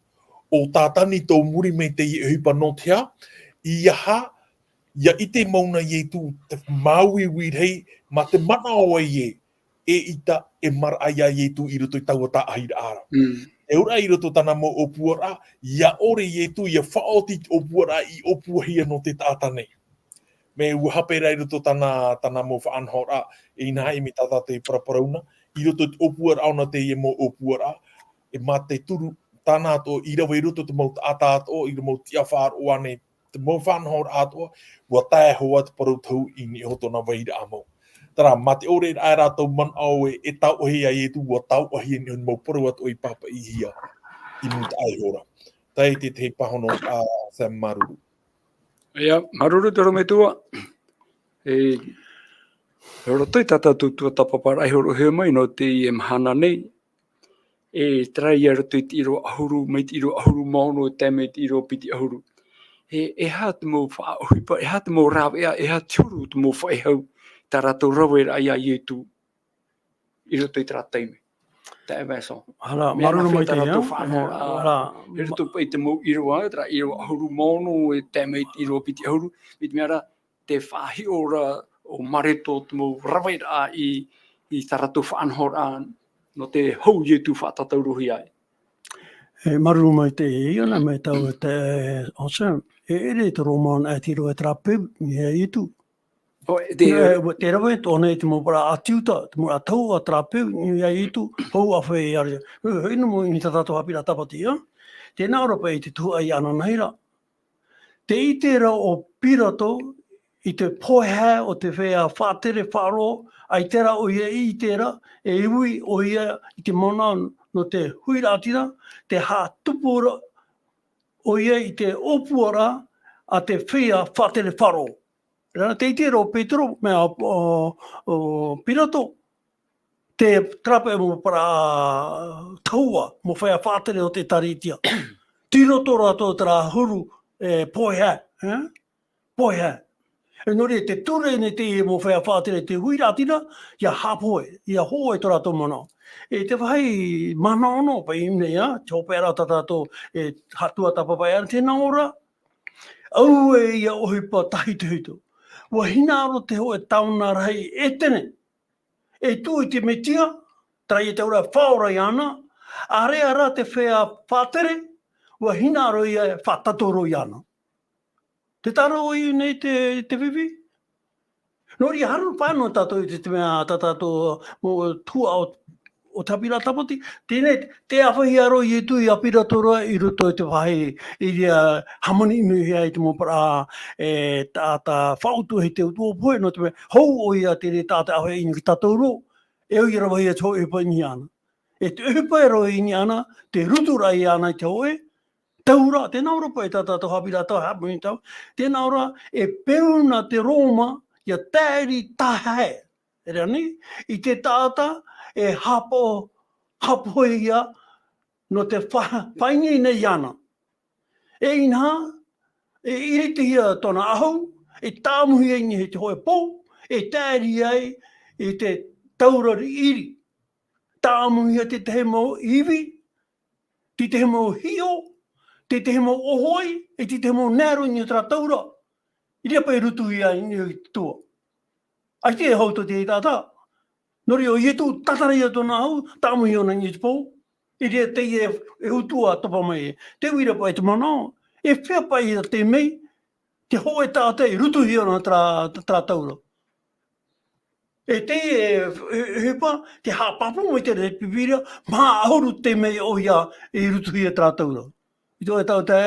ʻo Tātani tō muri mai teie ʻohipa nō te aha, ʻeiaha, ʻia ʻite mau na Ietu te māuiui rahi, mā te manaʻo ai ē, eʻita e maraʻa iā Ietu i roto i taua tāʻahiraʻa ra. Mm. Te auraʻa i roto tāna mau ʻōpuaraʻa, ʻia ʻore Ietu, ʻia faʻaoti te ʻōpuaraʻa i ʻōpuahia nō te taʻata nei. Mea ʻua hape ra i roto tāna, tāna mau faʻanahoraʻa, e inaha i mea tā tātou e paraparau na, i roto i te ʻōpuaraʻa ʻōna teie mau ʻōpuaraʻa, e mā te turu, tāna atoʻa i rave i roto i te mau taʻata atoʻa, i te mau tiʻafaʻaroʻo ānei, te mau faʻanahoraʻa atoʻa, ʻua tae hoʻi te parau tohu i niʻa iho tōna vairaʻa mau. Terā, mā te ʻoreraʻa rātou manaʻo e, e tauʻahi iā Ietu, ʻua tauʻahi i niʻa iho mau parau atoʻa i pāpaʻihia i mūtaʻa iho ra. Teie te, te pāhono a Sam, māuruuru. ʻIa, māuruuru te ʻorometua. E, roto i tā tātou tuatāpaparaʻa i hōroʻahia mai nō teie mahana nei, e terā ia roto i te ʻīrava ʻahuru, mai te ʻīrava ʻahuru mā ono, e tae mai te ʻīrava piti ʻahuru. E, e aha te mau faʻaʻohipa, e aha te mau rāveʻa, e aha te huru te mau faʻehau, tā rātou raveraʻa iā Ietu i roto i terā taime. Tae mai sō. Ara, mea māuruuru nā mai tā te rātou ia. Faʻanahoraʻa, ara, i roto paʻi i te mau ʻīrava, terā ʻīrava ʻahuru mā ono, e tae mai te ʻīrava piti ʻahuru, mai te mea ra, te faʻahiʻo ra ʻo Mareko te mau raveraʻa i, i tā rātou faʻanahoraʻa nō te hau Ietu faʻatātaurohia ai. E, māuruuru maitaʻi ia, nā mea tau e te, ʻo Sam, e ʻere te rōmana e tiro e terā peu, iā Ietu. ʻO, te, e, te rave tōna i te mau parau a te Iuta, te mau parau a terā peu, iā Ietu, hau āfea iā reira. E, e, nō mau i tā tātou haʻapiʻiraʻa tāpati, ia. Tēnā ʻō ra paʻi i te tuhaʻa i ʻananahi ra. Tē ʻite ra ʻo Pirato i te pohe o te feiā faʻatere faʻaroʻo, ʻaita rā ʻoia i ʻite ra, e ui ʻoia i te manaʻo nō te huiraʻatira, tē haʻatupu ra ʻoia i te ʻōpuaraʻa a te feiā faʻatere faʻaroʻo. Rā, tē ʻite ra ʻo Petero, mea, ʻo, ʻo Pirato, te, terā paʻi mau parau tahua, mau feiā faʻatere o te ʻĒkālesia. Tei roto rātou terā huru, e, pohe, e? Pohe. E nō reira, tē ture nei te mau feiā faʻatere te huiraʻatira, ʻia haʻapohe, ʻia hōʻē tō rātou manaʻo. E te vāhi manaʻo noa paʻi nei, ā, te hopeʻa ra tā tātou e Atua tāpaʻo paʻi, ā, tēnā ora. Auē ia ʻohipa tahitohito. ʻUa hinaʻaro te hōʻē taona rahi ʻētene. E tuʻu i te Mesia, terā ia te auraʻa e faʻaora iāna, ʻāreʻa rā te feiā faʻatere, ʻua hinaʻaro ia e faʻatatoro iāna. Tē tārau ʻoe i ʻō nei te, te fifi? Nō reira, haere faʻanoa tātou i te, te mea tā tātou, mau tuhaʻa o, o te haʻapiʻiraʻa tāpati, teie nei, tē ʻāfaʻihia ra ʻo Ietu ia Pirato ra i roto i te vāhi i reira hāmani ʻino ai te mau parau, e, taʻata faʻautuʻa i te utuʻa pohe, nō te mea, hou ʻoia te reira taʻata e ʻāfaʻi i niʻa ia tātou ra, e ʻoia rā vāhi atu hou e ʻohipa i niʻa iāna. E te ʻohipa e rave i niʻa iāna, te ruturaʻa iāna i te hōʻē taura, tēnā ora paʻi tā tātou haʻapiʻiraʻa tāpati, tēnā ora e peu na te Roma, ia taʻiri tahae, e rā nei, i te taʻata e haʻapaʻo, haʻapaʻohia nō te fa-, faʻaineine iāna. E inaha, e ʻiritihia tōna ʻahu, e tāmuhia i niʻa i te hōʻē pou, e taʻiri ai i te taura riʻiriʻi. Tāmuhia te tahi mau ivi, te tahi mau hiʻo, te tahi mau ʻohoi, e te tahi mau naero i niʻa i terā taura. I reira paʻi e rutuhia i niʻa i te tua. ʻAita e hau tō te taʻata. Nō reira ʻo Ietu, tātarahia tōna ʻahu, tāmuhia ʻōna i niʻa i te pou. I reira teie e utuʻa topa mai. Te uira paʻi te manaʻo, e feiā paʻi ia te mea, te hōʻē taʻata e rutuhia ʻōna terā, terā taura. E te, e, e, ʻohipa, tē haʻapāpū mai te reira Pīpīria, maha ʻahuru te mea ʻoia e rutuhia terā taura. I tō e taʻata,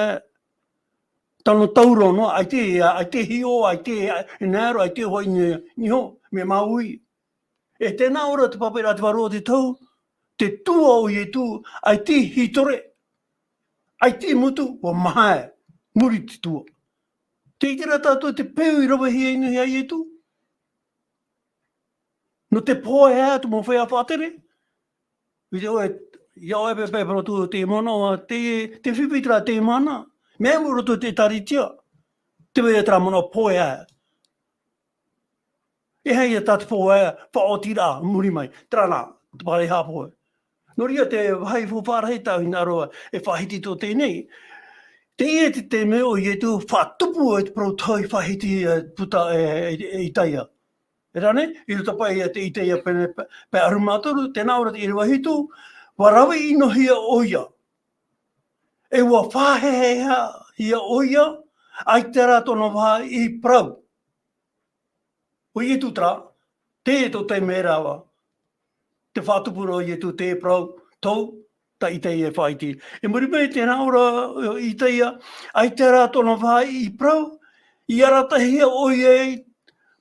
tāna taura noa, ʻaita, ʻaita hiʻo, ʻaita, e naero, ʻaita hoʻi ni-, niho, mea māuiui. E tēnā ora te papaʻiraʻa te vārua o te tau, te tua o Ietu, ʻaita hītore, ʻaita mutu, ʻua mahae, muri te tua. Tē ʻite ra tātou te peu i ravehia i niʻa ia Ietu. Nō te pohe atu mau feiā faʻatere. I te ʻoe, ia ʻoe paʻi, paʻi, Pirato, te manaʻo, te, te fifi terā te mana. Mea mau roto te ʻĒtārētia. Te mea terā manaʻo pohe. E aha ia tā te pohe, faʻaotiraʻa, muri mai. Terā nā, te pārahi haʻapohe. Nō reira te vāhi faufaʻa rahi tāʻu e hinaʻaro e faʻahiti tō teie nei. Teie te taime ʻo Ietu faʻatupu ai te parau tahi faʻahiti, e, puta, e, e, e Itaia. E rā nei, i roto paʻi ia te Itaia pene, pe, pe ʻahuru mā toru, tēnā ora te ʻīrava hitu, ʻua rave ʻinohia ʻoia. E ʻua faʻahehehia ʻoia, ʻaita rā tōna vāhi i parau. ʻO Ietu terā, teie tō te mea rava. Te faʻatupu ra ʻo Ietu te parau, tau, tā Itaia e faʻahiti. I muri mai tēnā ora, ʻo Itaia, ʻaita rā tōna vāhi i parau, i aratahia ʻoia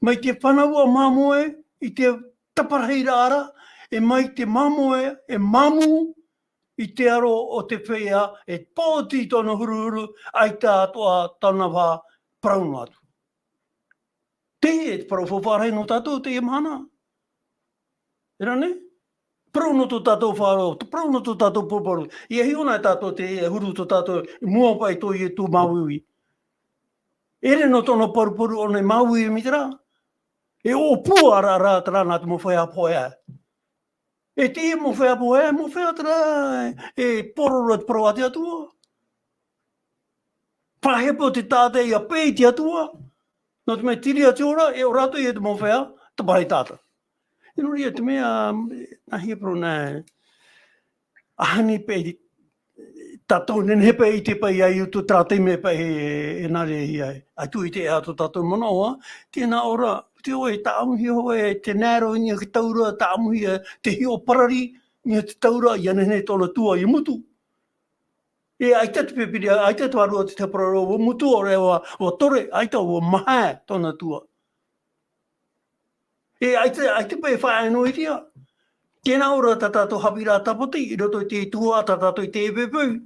mai te fānauʻa māmoe, i te taparahiraʻa ra, e mai te māmoe, e māmū, i te aro o te feiā, e pōti tōna huruhuru, ʻaita atoʻa tōna vāhi parau noa atu. Teie te parau faufaʻa rahi nō tātou teie mahana. E rā nei? Parau nō tō tātou faʻaroʻo, parau nō tō tātou paruparu. ʻIa hiʻo na tātou te huru tō tātou i mua paʻi tō Ietu māuiui. ʻEʻere nō tōna paruparu ʻōna i māuiui mai terā. E ʻōpua ra, ra, terā nā te mau feiā pohe. E teie mau feiā pohe, mau feiā terā, e poro ra te parau a te Atua. Faʻahepo te taʻata ia peʻe i te Atua. Nō te mea tīria te ora, e ora atoʻa ia te mau feiā, te parau taʻata. E nō reira te mea, nā hea parau nā, ʻaita paʻi, tātou nehenehe paʻi i ʻite paʻi ia Ietu terā taime paʻi e, e nā reira ia. ʻAita i ʻite atoʻa tātou manaʻo, tēnā ora, te ʻoe tāʻamuhia hoʻi, te naero i niʻa i te taura, tāʻamuhia te hiʻo parari, i niʻa i te taura, ʻia nehenehe tōna tua ʻia mutu. E ʻaita te Pīpīria, ʻaita te vārua te parau ra, ʻua mutu ʻoia, ʻua, ʻua tore, ʻaita ʻua mahae tōna tua. E ʻaita, ʻaita paʻi e faʻaea noa i reira. Tēnā ora tā tātou haʻapiʻiraʻa tāpati, i roto i te tuhaʻa tā tātou i te peu.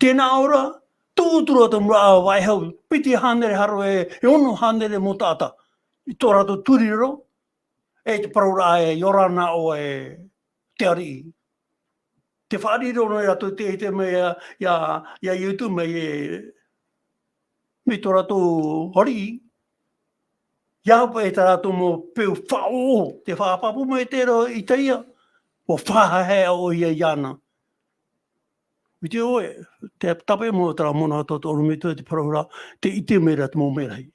Tēnā ora, tūturu atu mau vaihau, piti hānere haere, e ono hānere mau taʻata. I tō rātou turiraro, e te parauraʻa e ʻia ora na ʻoe te ariʻi. Te faʻariro nei rātou te, te mea ia, ia, ia Ietu mai e, mai tō rātou ariʻi. Ia paʻi tā rātou mau peu faʻaʻoʻo, te faʻapāpū mai terā Itaia. ʻUa faʻahaʻehaʻe ʻoia iāna. ʻUa ʻite ʻoe, te tāpeʻa mau o terā manaʻo tō te ʻorometua, te parau ra, tē ʻite mai ra te mau merahi.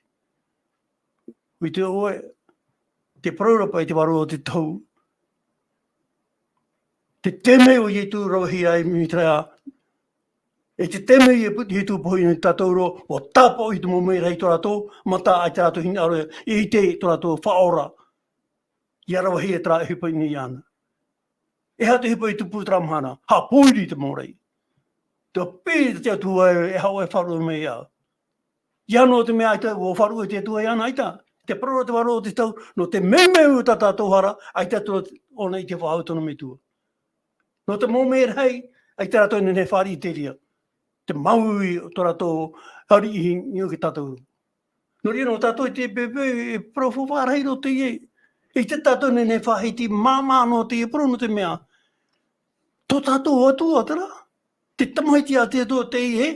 ʻUa ʻite ʻoe, te parau ra paʻi te vārua o te tohu. Te taime o Ietu i ravehia ai Mītaia, e te taime o Ietu i pohe iāna ia tātou ra, ʻua tāpaʻo i te mau merahi tō rātou mata, ʻaita rātou hinaʻaro e ʻite i tō rātou Faʻaora. ʻIa ravehia terā ʻohipa i niʻa iāna. E aha te ʻohipa i tupu i terā mahana? Haʻapōiri te mau raʻi. Te piti te Atua e, e haʻu e faʻaruʻe mai iāʻu. ʻIa noa te mea ʻaita, ʻua faʻaruʻe te Atua iāna ʻaita. Te parau ra te vārua o te tohu, nō te meumeu o tā tātou hara, ʻaita atu ʻōna i te faʻahou tōna metua. Nō te mau merahi, ʻaita rātou e nehenehe e fāriʻi i te reira. Te māuiui o tō rātou ariʻi i niʻa iā tātou. Nō reira, nō tātou e te pēpē, e parau faʻaʻārahi roa teie. ʻEita tātou e nehenehe e faʻahiti māmā noa teie parau nō te mea. Tō tātou Atua terā. Te tamaiti a te Atua teie.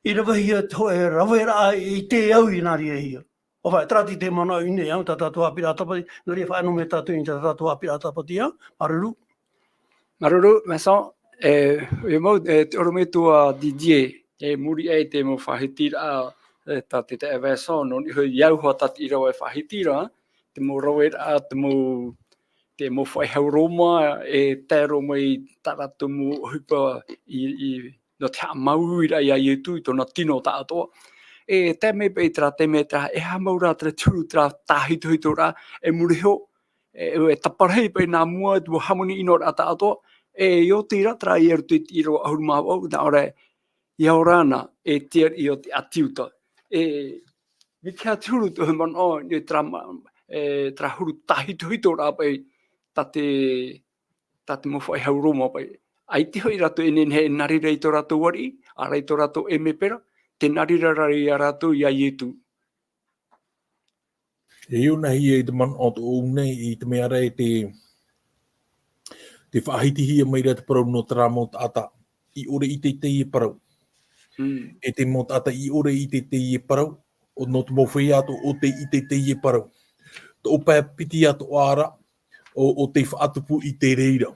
I ravehia te hōʻē raveraʻa i te au i nā reira ia. ʻO vai, terā te manaʻo i niʻa iāʻu, tā tātou haʻapiʻiraʻa tāpati, nō reira faʻaea noa mai tātou i tā tātou haʻapiʻiraʻa tāpati ia, māuruuru. Māuruuru, Vincent, e, e mau, e, te ʻorometua Didier, e muri aʻe i te mau faʻahitiraʻa, e, tā te, te Vincent, nō niʻa iho iāʻu hoʻi tātaʻi rave faʻahitiraʻa, te mau raveraʻa, te mau, te mau faʻaʻeha roa mā, e tae roa mai i tā rātou mau ʻohipa i, i, nō te haʻamāuiuiraʻa iā Ietu i tōna tino taʻatoʻa. E tae mai paʻi i terā taime terā, e aha mau rā terā te huru, terā tāhitohitoraʻa, e muri iho, e, e taparahi paʻi nā mua, te mau hāmani ʻino ra taʻatoʻa, e, i ʻō terā, terā i roto i te ʻīrava ʻahuru mā vaʻu, nā ʻō ra, ʻia ora na, e te ariʻi o te ʻĀti Iuta. E, mai te aha te huru, te manaʻo, e terā ma-, e, terā huru tāhitohitoraʻa paʻi, tā te, tā te mau faʻaʻeha roa mā paʻi. ʻAita hoʻi rātou e nehenehe e nā reira i tō rātou ariʻi, ʻaore i tō rātou ʻēmepera, tē nā reira rā ia rātou iā Ietu. E ʻō na hia i te manaʻo tōʻu nei, i te mea ra e te, te faʻahitihia mai ra te parau nō terā mau taʻata i ʻore i te, teie parau. Mm. E te mau taʻata i ʻore i te, teie parau, ʻo nō te mau feiā atoʻa ʻo tē ʻite i teie parau. Tō pae piti atoʻa ra, ʻo, ʻo tē faʻatupu i te reira.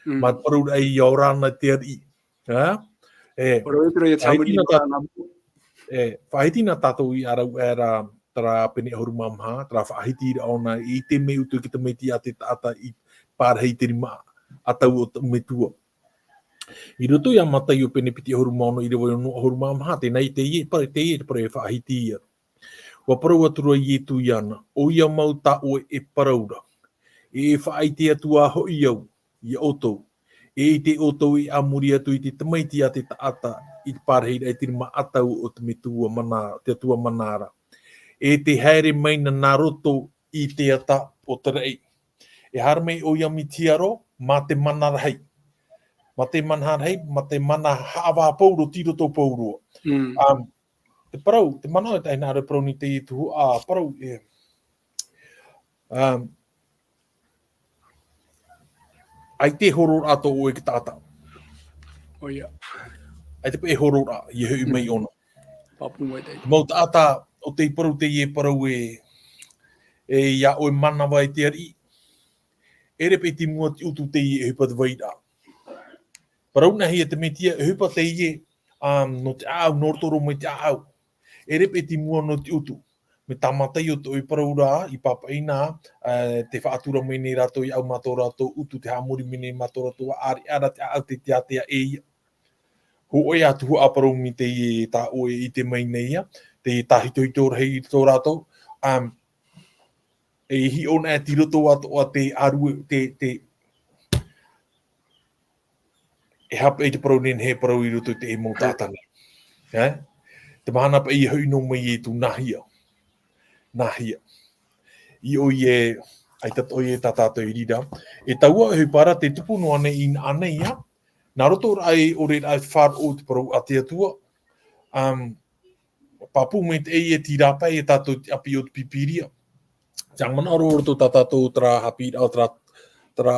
Mm. Mā te parau ra ʻia ora na te ariʻi. Ā? E, Ora i te reira, faʻahiti na tā-, e, faʻahiti na tātou i ʻārauaʻe ra, terā pene ʻahuru mā maha, terā faʻahitiraʻa ʻōna, i ʻite mai ʻoutou i te tamaiti a te taʻata i pārahi i te rima ʻatau o te metua. I roto iā Mataio pene piti ʻahuru mā ono, ʻīrava ono ʻahuru mā maha, teie, teie, parau, teie, te parau e faʻahiti ia. ʻUa parau atu ra Ietu iāna, ʻoia mau tā ʻoe e parau ra. E, e faʻaʻite atu ā hoʻi au, iā ʻoutou. E ʻite ʻoutou e a muri atu i te tamaiti a te taʻata, i te pārahiraʻa i te rima ʻatau o te metua mana, te Atua mana ra. E tē haere mai na nā roto i te ata o te raʻi. E haere mai ʻoia mai te hiero, mā te mana rahi. Mā te mana rahi, mā te mana haʻavā pauroa, tei roto pauroa. Mm. Um, te parau, te manaʻo e tahi nā reira parau nei teie tuhaʻa, parau e. Um, ʻAita e hororaʻa tō ʻoe taʻata. ʻOia. ʻAita paʻi e hororaʻa, ʻia hoʻi mai Mm. ʻōna. Pāpū mai teie. Mau taʻata, ʻo tē parau teie parau e, e iā ʻoe manava e te ariʻi. ʻEʻere paʻi te mua te ʻutu teie ʻohipa te vairaʻa. Parau na hia te Metia, ʻohipa teie, um, nō te ʻāʻau, nō roto roa mai te ʻāʻau. ʻEʻere paʻi te mua nō te ʻutu. Mai tā Mataio tō ʻoe parau ra, i pāpaʻi na, ā, tē faʻatura mai nei rātou iāʻu mā tō rātou ʻutu, tē haʻamori mai nei mā tō rātou ʻāreʻa ra te ʻāʻau tei ātea e ia. Hōʻē atu hoʻi parau mai teie tā ʻoe e ʻite mai nei ia, te tāhitohito rahi i tō rātou, um, e hiʻo na e tei roto atoʻa te ʻārue, te, te, e hape i te parau nei, e parau i roto i te mau taʻata nei. Eh? Te mahana paʻi ʻia hoʻi noa mai Ietu, nāhea. Nāhea. I ʻō ia, ʻaita atoʻa ia tā tātou i reira. E taua ʻohipa ra tē tupu noa nei i nā ʻānei ia. Nā roto rā i ʻō ra e faʻaroʻo te parau a te Atua. Um, pāpū mai teie e tei rāpae ia tātou te ʻapi o te Pīpīria. Te manaʻo roa roto tā tātou terā haʻapiʻiraʻa, terā, terā,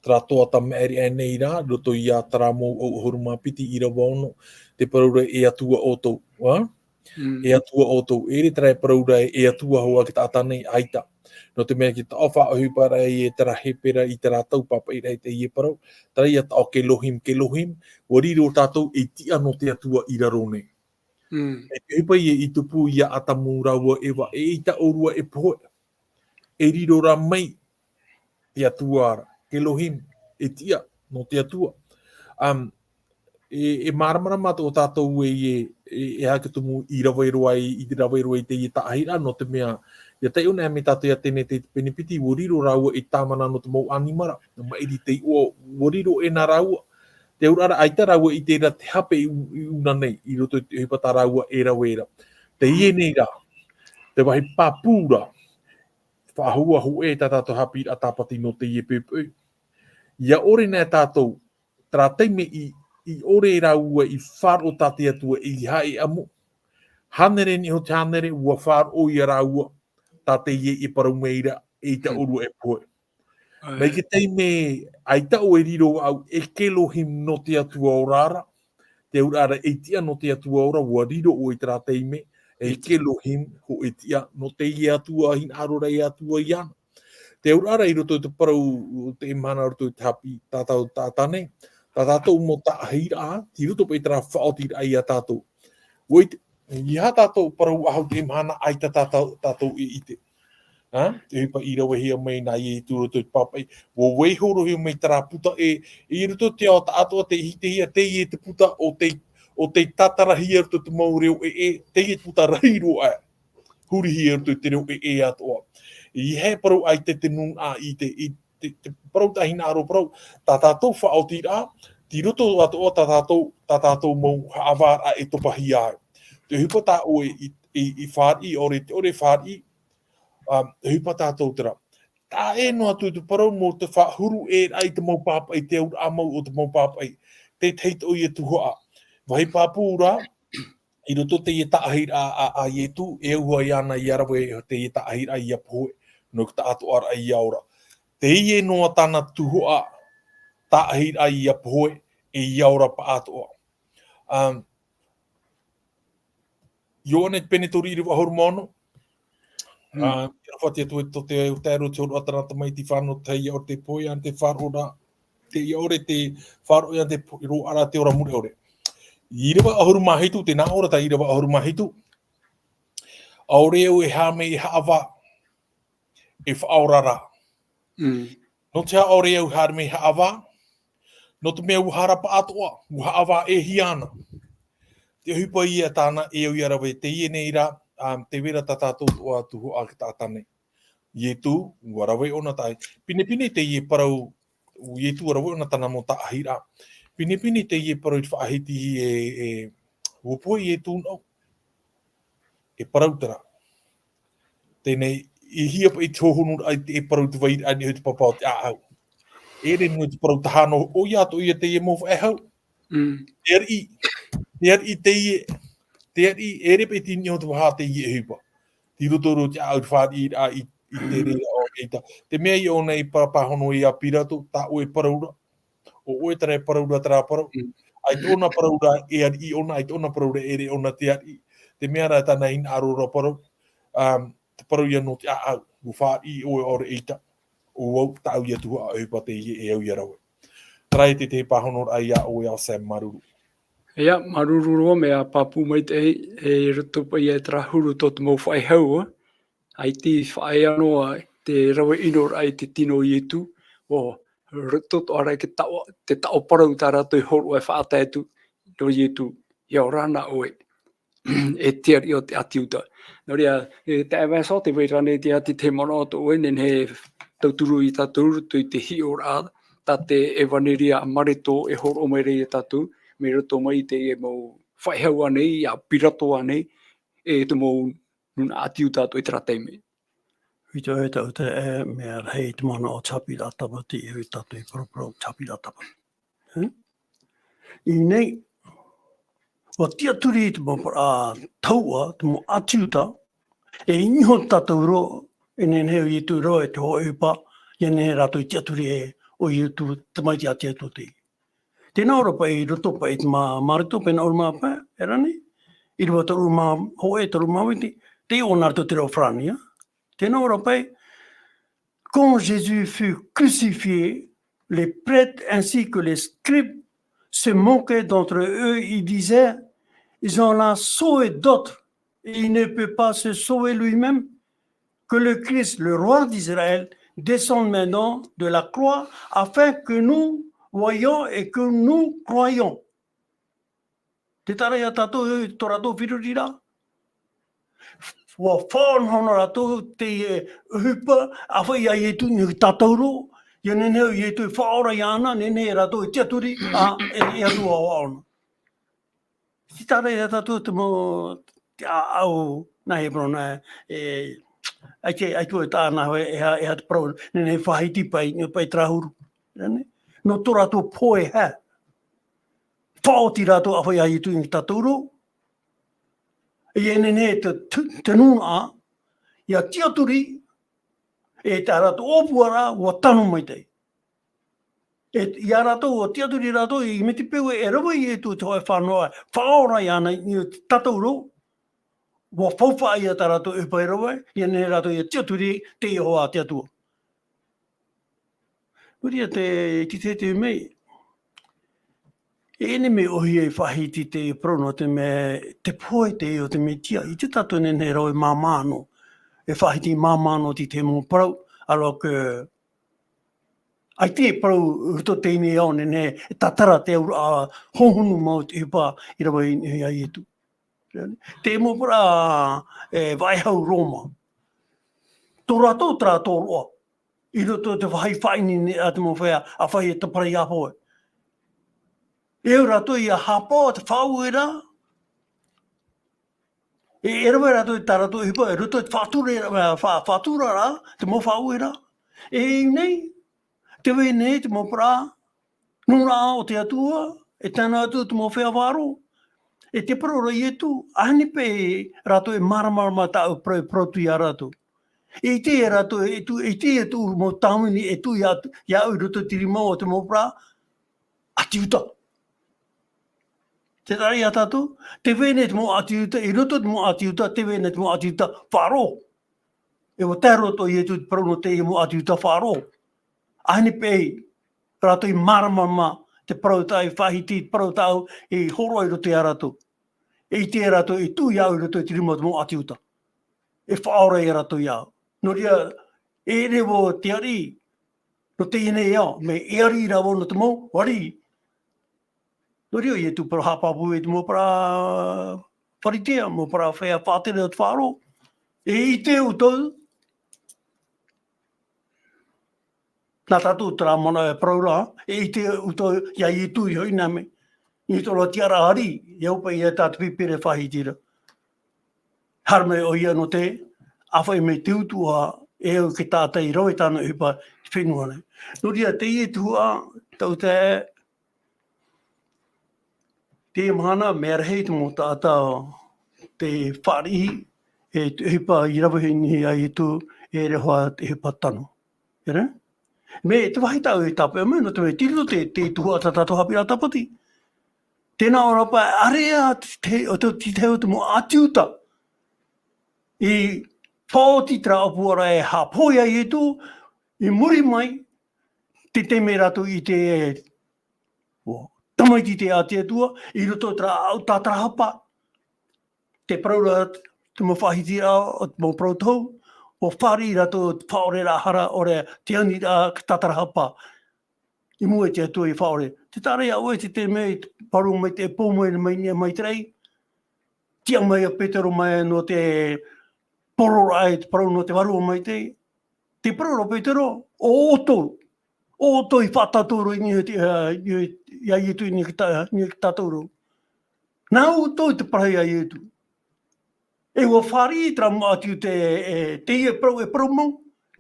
terā toa tā Maʻiri aʻe nei ra, roto ia terā mau ʻau ʻahuru mā piti ʻīrava ono, tē parau ra e Atua ʻoutou, ā? Mm. E Atua ʻoutou, ʻeʻere terā e parau ra e Atua hoʻi te taʻata nei, ʻaita. Nō te mea ki taʻo faʻaʻohipa ra e terā Hepera i terā tau pāpaʻi ra i teie parau, terā ia taʻo Kelohim, Kelohim, ua riro tātou ei tiʻa nō te Atua i raro nei. Mm. E te ʻohipa ia i tupu ia Atamu rāua Eva, e ʻeita ʻōrua e pohe. E riro rā mai te Atua ra, Kelohim, e tiʻa nō te Atua. Um, e, e māramarama atoʻa tātou e, e, e aha te tumu i rave roa ai, i te rave roa i teie taʻahiraʻa, nō te mea, ia taiʻo nei mai tātou ia Tenete i te pene piti, ua riro rāua ei tāmana nō te mau ʻanimara, maʻiri te iʻoa, ua riro ʻē nā rāua. Te auraʻa ra, ʻaita rāua i terā te hape i, i ʻuna nei, i roto i te ʻohipa tā rāua e rave ra. Teie nei rā, te vāhi pāpū ra, faʻahou hōʻē tā tātou haʻapiʻiraʻa tāpati nō teie poʻipoʻi. ʻIa ʻore nei tātou, terā taime i, i ʻore rāua i faʻaroʻo tā te Atua i haʻeʻamu. Hānere niʻa iho te hānere, ua faʻaroʻo ia rāua, tā teie e parau mai ra, ʻeita ʻōrua e pohe. Mai te taime, ʻaita ʻoe e riro aʻu, e Kelohim nō te Atua ora ra, te auraʻa ra, ei tiʻa nō te Atua ora, ua riro ʻoe i terā taime, e Kelohim, hōʻē tiʻa, nō teie Atua, hinaʻaro ra e Atua iāna. Te auraʻa ra i roto i te parau, te mahana roto i te haʻapiʻi, tātou taʻata nei, tā tātou mau taʻahiraʻa, tei roto paʻi terā faʻaotiraʻa ia tātou. ʻUa ʻite, ʻeiaha tātou parau faʻahou te mahana ʻaita tātou, tātou i ʻite. Ha? Te ʻohipa i ravehia mai nā Ietu i roto i te pāpaʻi. ʻUa vaiiho roa mai terā puta ʻē, i roto i te ao taʻatoʻa tei hitehia, teie te puta ʻo tei, ʻo tei tātarahia i roto i te mau reo ʻē, teie te puta rahi roa aʻe. Hurihia i roto i te reo ʻē atoʻa. ʻEiaha e parau ʻaita te nūnaʻa i te, i te, te parau tā hinaʻaro parau, tā tātou faʻaotiraʻa, tei roto atoʻa tā tātou, tā tātou mau haʻavāraʻa e topahia ai. Te ʻohipa tā ʻoe i, i, i fāriʻi, ʻaore, ʻaore fāriʻi, um, ʻohipa tātou terā. Taʻa ʻē noa atu te parau mō te faʻahuru ʻē ra i te mau pāpaʻi, te auraʻa mau o te mau pāpaʻi, te tahi atoʻa ia tuhaʻa. Vāhi pāpū ra, i roto teie taʻahiraʻa a, a Ietu, e auaha iāna ʻia rave teie taʻahiraʻa ʻia pohe, nō te taʻatoʻaraʻa ʻia ora. Teie noa tāna tuhaʻa taʻahiraʻa ʻia pohe, e ʻia ora pāʻatoʻa. Um, Ioane pene toru ʻīrava ʻahuru mā ono. Mm. Ah, te aroha te Atua i tō te, te aro te hōroʻa tāna tamaiti fānau, te ʻia ʻore te pohe, ʻia ʻore te faʻaroʻo ra, te ʻia ʻore te faʻaroʻo, ʻia ʻore te po-, roaʻa ra te ora mure ʻore. ʻĪrava ʻahuru mā hitu, tē nā ʻō ra tā ʻīrava ʻahuru mā hitu. ʻAore au e haere mai e haʻavā, e faʻaora ra. Mm. Nō te aha ʻaore au haere mai haʻavā? Nō te mea ʻua haere pāʻatoʻa, ʻua haʻavā e hia ana. Te ʻohipa ia tāna e au ʻia rave, teie nei rā, um, tē vai ra tā tātou atoʻa tuhaʻa taʻata nei. Ietu, ʻua rave ʻōna taʻa-, pinepine teie parau, Ietu ʻua rave ʻōna tāna mau taʻahiraʻa. Pinepine teie parau i te faʻahiti e, e, ʻua pohe Ietu nō. E parau terā. Teie nei, e hia paʻi te hōhonuraʻa i te, e parau te vairaʻa i niʻa i te papa o te ʻāʻau. E ʻere nō te parau taha noa, ʻoia atoʻa ia teie mau faʻehau. Mm. Te ariʻi, te ariʻi teie, te ariʻi, e ʻere paʻi te niʻa o te vaha teie ʻohipa. Tei roto roa te ʻāʻau fāriʻiraʻa i, i te reira o ʻeita. Te mea ia ʻōna i pa-, pāhono ia Pirato, tā ʻoe parau ra. ʻO ʻoe terā e parau ra terā parau. Mm. ʻAita ʻōna parau ra e ariʻi ʻōna, ʻaita ʻōna parau ra e ʻere ʻōna te ariʻi. Te mea rā tāna hinaʻaro ra parau. Um, te parau ia nō te ʻāʻau, ʻua fāriʻi ʻoe ʻaore ʻeita. ʻO au, tāʻu ia tuhaʻa ʻohipa teie e au ʻia rave. Terā e te, te pāhonoraʻa ia ʻoe ʻo Sam, māuruuru. ʻIa, māuruuru roa, mea pāpū maitaʻi, e roto paʻi ia terā huru tō te mau faʻehau, ʻaita i faʻaea noa te rave ʻinoraʻa i te tino o Ietu, ʻo roto atoʻa ra i te taʻo, te taʻo parau tā rātou i hōroʻa e faʻatae atu, nō Ietu, ʻia ora na ʻoe. E te ariʻi o te ʻĀti Iuta. Nō reira, e, taeaʻe Vincent, tē vai ra nei te ʻati te manaʻo tō ʻoe, nehenehe e tauturu ia tātou i roto i te hiʻoraʻa, tā te ʻEvaneria a Mareko e hōroʻa mai ra ia tātou, mai roto mai i te mau faʻehau ānei, ia Pirato ānei, e te mau nūnaʻa ʻĀti Iuta atoʻa i terā taime. ʻUa ʻite ʻoe, taʻu te, e, mea rahi te manaʻo o te haʻapiʻiraʻa tāpati, e, tātou i paraparau te haʻapiʻiraʻa tāpati. Hē? I ʻō nei, ʻua tiʻaturi te mau pa-, ā, tahuʻa, te mau ʻĀti Iuta, e i niʻa iho tātou roa, e nehenehe ʻo Ietu roa, e te hōʻē ʻohipa, ʻia nehenehe rātou i tiʻaturi e, ʻo Ietu, tamaiti a te Atua te. Tē nā ʻō ra paʻi i roto paʻi i te mā-, Mareko, pene ʻahuru mā pae, e rā nei, ʻīrava toru mā hōʻē, toru mā viti, tē ʻō na roto te reo Farāni, ā. Tē nā ʻō ra paʻi, Quand Jésus fut crucifié, les prêtres ainsi que les scribes se moquaient d'entre eux. Ils disaient, ils en ont sauvé d'autres et il ne peut pas se sauver lui-même. Que le Christ, le roi d'Israël, descende maintenant de la croix afin que nous voyions et que nous croyions. Te taʻa ra ia tātou, tō rātou feruriraʻa. Ua faʻanahonaho rātou te, e, ʻohipa, ʻāfaʻi ia Ietu i niʻa i te tātauro, ʻia nehenehe ʻo Ietu e faʻaora iāna, nehenehe rātou e tiʻaturi, ā, e, e atu ā ʻōna. Te taʻa ra ia tātou te mau, te ʻāʻau, nā Heberona, e, ʻaita, ʻaita e taʻa nā hea, e aha, e aha te parau, nehenehe faʻahiti paʻi, paʻi terā huru. Nō tō rātou pohe, faʻaoti rātou ʻāfaʻi ia Ietu i niʻa i te tātauro, e nehenehe te, te, te nūnaʻa, ʻia tiʻaturi, e tā rātou ʻōpuaraʻa, ʻua tano maitaʻi. E, ia rātou, ʻua tiʻaturi rātou, i, mai te peu e rave Ietu te hōʻē fānaʻo, faʻaora iāna i niʻa i te tātauro, ʻua faufaʻa ia tā rātou ʻohipa e rave, ʻia nehenehe rātou ʻia tiʻaturi te Iehova te Atua. Nō reira te, te, te, te mea, e nehenehe ʻohie e faʻahiti te parau nō te mea, te pohe teie o te Mesia, ʻaita tātou e nehenehe e rave māmā noa, e faʻahiti māmā noa i te mau parau, alors que, ʻaita e parau i roto i teie nei ao, nehenehe e tātara te auraʻa hohonu mau te ʻohipa i rave i niʻa ia Ietu. Te mau parau, e, vaiiho Roma. Tō rātou terā tōroʻa. I roto i te vāhi faʻaineine a te mau feiā, ʻāfaʻi e taparahi ʻāpō. E au rātou ʻia hāpaʻo te faʻaueraʻa. E, e rave rātou i tā rātou ʻohipa, i roto i te faʻatura, fa-, faʻaturaraʻa, te mau faʻaueraʻa. E i nei, tē vai nei te mau parau, nūnaʻa o te Atua, e tae noa atu te mau feiā faʻaroʻo. E te parau ra Ietu, ʻaita e paʻi rātou e māramarama tāʻu parau, parau atu ia rātou. E ʻite rātou, e tuʻu, e ʻite tuʻu mau tāvini, e tuʻu ia, iāʻu i roto i te rima o te mau parau, ʻāti Iuta. Te taʻa ra ia tātou, tē vai nei te mau ʻāti Iuta, i roto i te mau ʻāti Iuta, tē vai nei te mau ʻāti Iuta faʻaroʻo. E ʻua tae roa ʻo Ietu i te parau nō teie mau ʻāti Iuta faʻaroʻo. ʻAita e paʻi rātou i māramarama te parau tāʻu i faʻahiti, te parau tāʻu i hōroʻa i roto ia rātou. E ʻite rātou, e tuʻu iāʻu i roto i te rima o te mau ʻāti Iuta. E faʻaora ia rātou iāʻu. Nō reira, e ʻere vau te ariʻi, nō teie nei ao, mea e ariʻi ra vau nō te mau ariʻi. Nō reira, ʻo Ietu parau haʻapāpū i te mau parau Pharisea, mau parau feiā faʻatere o te faʻaroʻo. E ʻite ʻoutou, nā tātou terā manaʻo e parau ra, e ʻite ʻoutou ia Ietu i hoʻi nā mea. I tō rātou tiʻaraʻa ariʻi, e au paʻi ia tā te pīpīria e faʻahiti ra. Haere mai ʻoia nō te, ʻāfaʻi mai te utuʻa, e au e taʻata i rave tāna ʻohipa i te fenua nei. Nō reira, teie tuhaʻa, tau te, te mahana, mea rahi te mau taʻata, tē fāriʻi, e te ʻohipa i rave i niʻa ia Ietu, e ʻere hoʻi te ʻohipa tano. E rā? Mea te vāhi tāʻu e tāpeʻa mai, nō te mea, tei roto te, te tuhaʻa tā tātou haʻapiʻiraʻa Tāpati. Tē nā ʻō ra paʻi, ʻāreʻa te, te, o te, te, te, o te mau ʻāti Iuta. I faʻaoti terā ʻōpuaraʻa e haʻapohe ia Ietu, i muri mai, te taime rātou i te, ʻo, tamaiti te, a te Atua, i roto i terā ʻāʻau tātarahapa. Te parau ra, te mau faʻahitiraʻa, o te mau parau tohu, ʻua fāriʻi rātou te faʻaoreraʻa hara, ʻaore te aniraʻa, te tātarahapa. I mua i te Atua i faʻaora. Te taʻa ra ia ʻoe, te taime i te vārua maitaʻi, e pō mai, mai, mai te raʻi. Tiʻa mai ʻo Petero mai nō te pororaʻa i te parau nō te vārua maitaʻi. Te parau ra ʻo Petero, ʻo ʻoutou. ʻO ʻoutou i faʻatātauro i niʻa i te, ā, i, i, ia Ietu i niʻa i te tā-, i niʻa i te tātauro. Nā ʻoutou i te parahi ia Ietu. E ʻua fāriʻi terā mau ʻāti Iuta e, e, teie parau, e parau mau.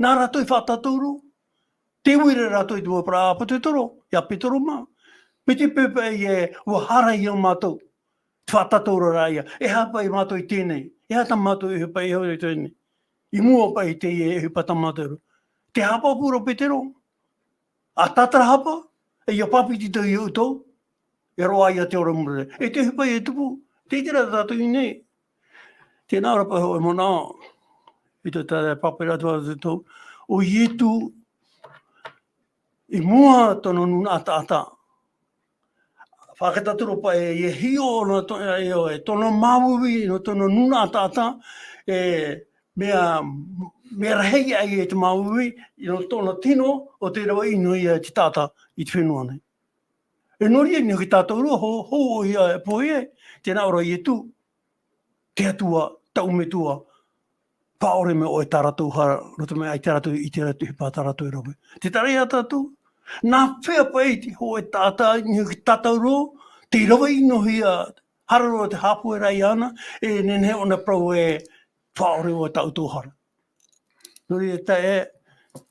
Nā rātou i faʻatātauro. Tē vai ra rātou i te mau parau a Petero, ia Petero mā. Mai te peu paʻi e ʻua hara ia mātou. Te faʻatātauro ra ia. E aha paʻi mātou i teie nei. E aha tā mātou e paʻi e hau i teie nei. I mua paʻi i teie ʻohipa tāmātaʻu. Te haʻapāpū ra Petero. ʻA tātarahapa, e ʻia pāpetitohia ʻoutou. E roaʻa ia te ora mure. E te ʻohipa e tupu. Tē ʻite ra tātou i ʻō nei. Tē nā ʻō ra paʻi hōʻē manaʻo. I te taʻata e pāpaʻi ra atu ā tātou. ʻo Ietu i mua tōna nūnaʻa taʻata. Faʻaʻite tātou paʻi e, e hiʻo nō tō, e, e, tōna māuiui, nō tōna nūnaʻa taʻata, e, mea, mea rahi ai e te māuiui, nō tōna tino, ʻo tei rave ʻino ia te taʻata i te fenua nei. E nō reira, nō tātou roa, hō, hōʻē ia e pohe, tēnā ʻo Ietu, te Atua, taʻu metua, faʻaʻore mai ʻoe tā rātou hara, roto mai ai tā rātou i te rātou, ʻohipa tā rātou e rave. Tē taʻa ra ia tātou, nā hea paʻi te hōʻē taʻata, nō tātou roa, tei rave ʻino hia, hara roa te haʻapohe ra iāna, e nehenehe ʻōna parau e faʻaʻore ʻoe tā ʻoutou hara. Nō reira, e,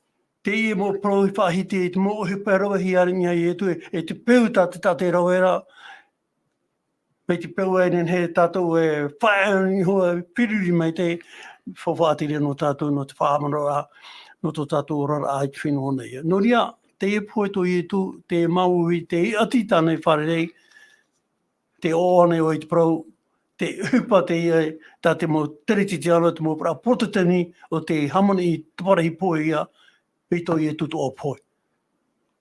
teie mau parau i faʻahiti, te mau ʻohipa e rave hia ra ia Ietu, e, e te peu tā te, tā te rave ra, mai te peu e nehenehe tātou e faʻaea iho e piriri mai te faufaʻa tere nō tātou, nō te faʻahaʻamanaʻo ra, nō tō tātou oraraʻa i te fenua nei. Nō reira, teie pohe tō Ietu, te māuiui, te ʻati tāna i fārerei, te ʻoaʻoa nei ʻoe i te parau, te ʻohipa teie, tā te mau Teretitiano, te mau parau Porotetani, ʻo tē hāmani i te parahi pohe ia, i tō Ietu tōʻu pohe.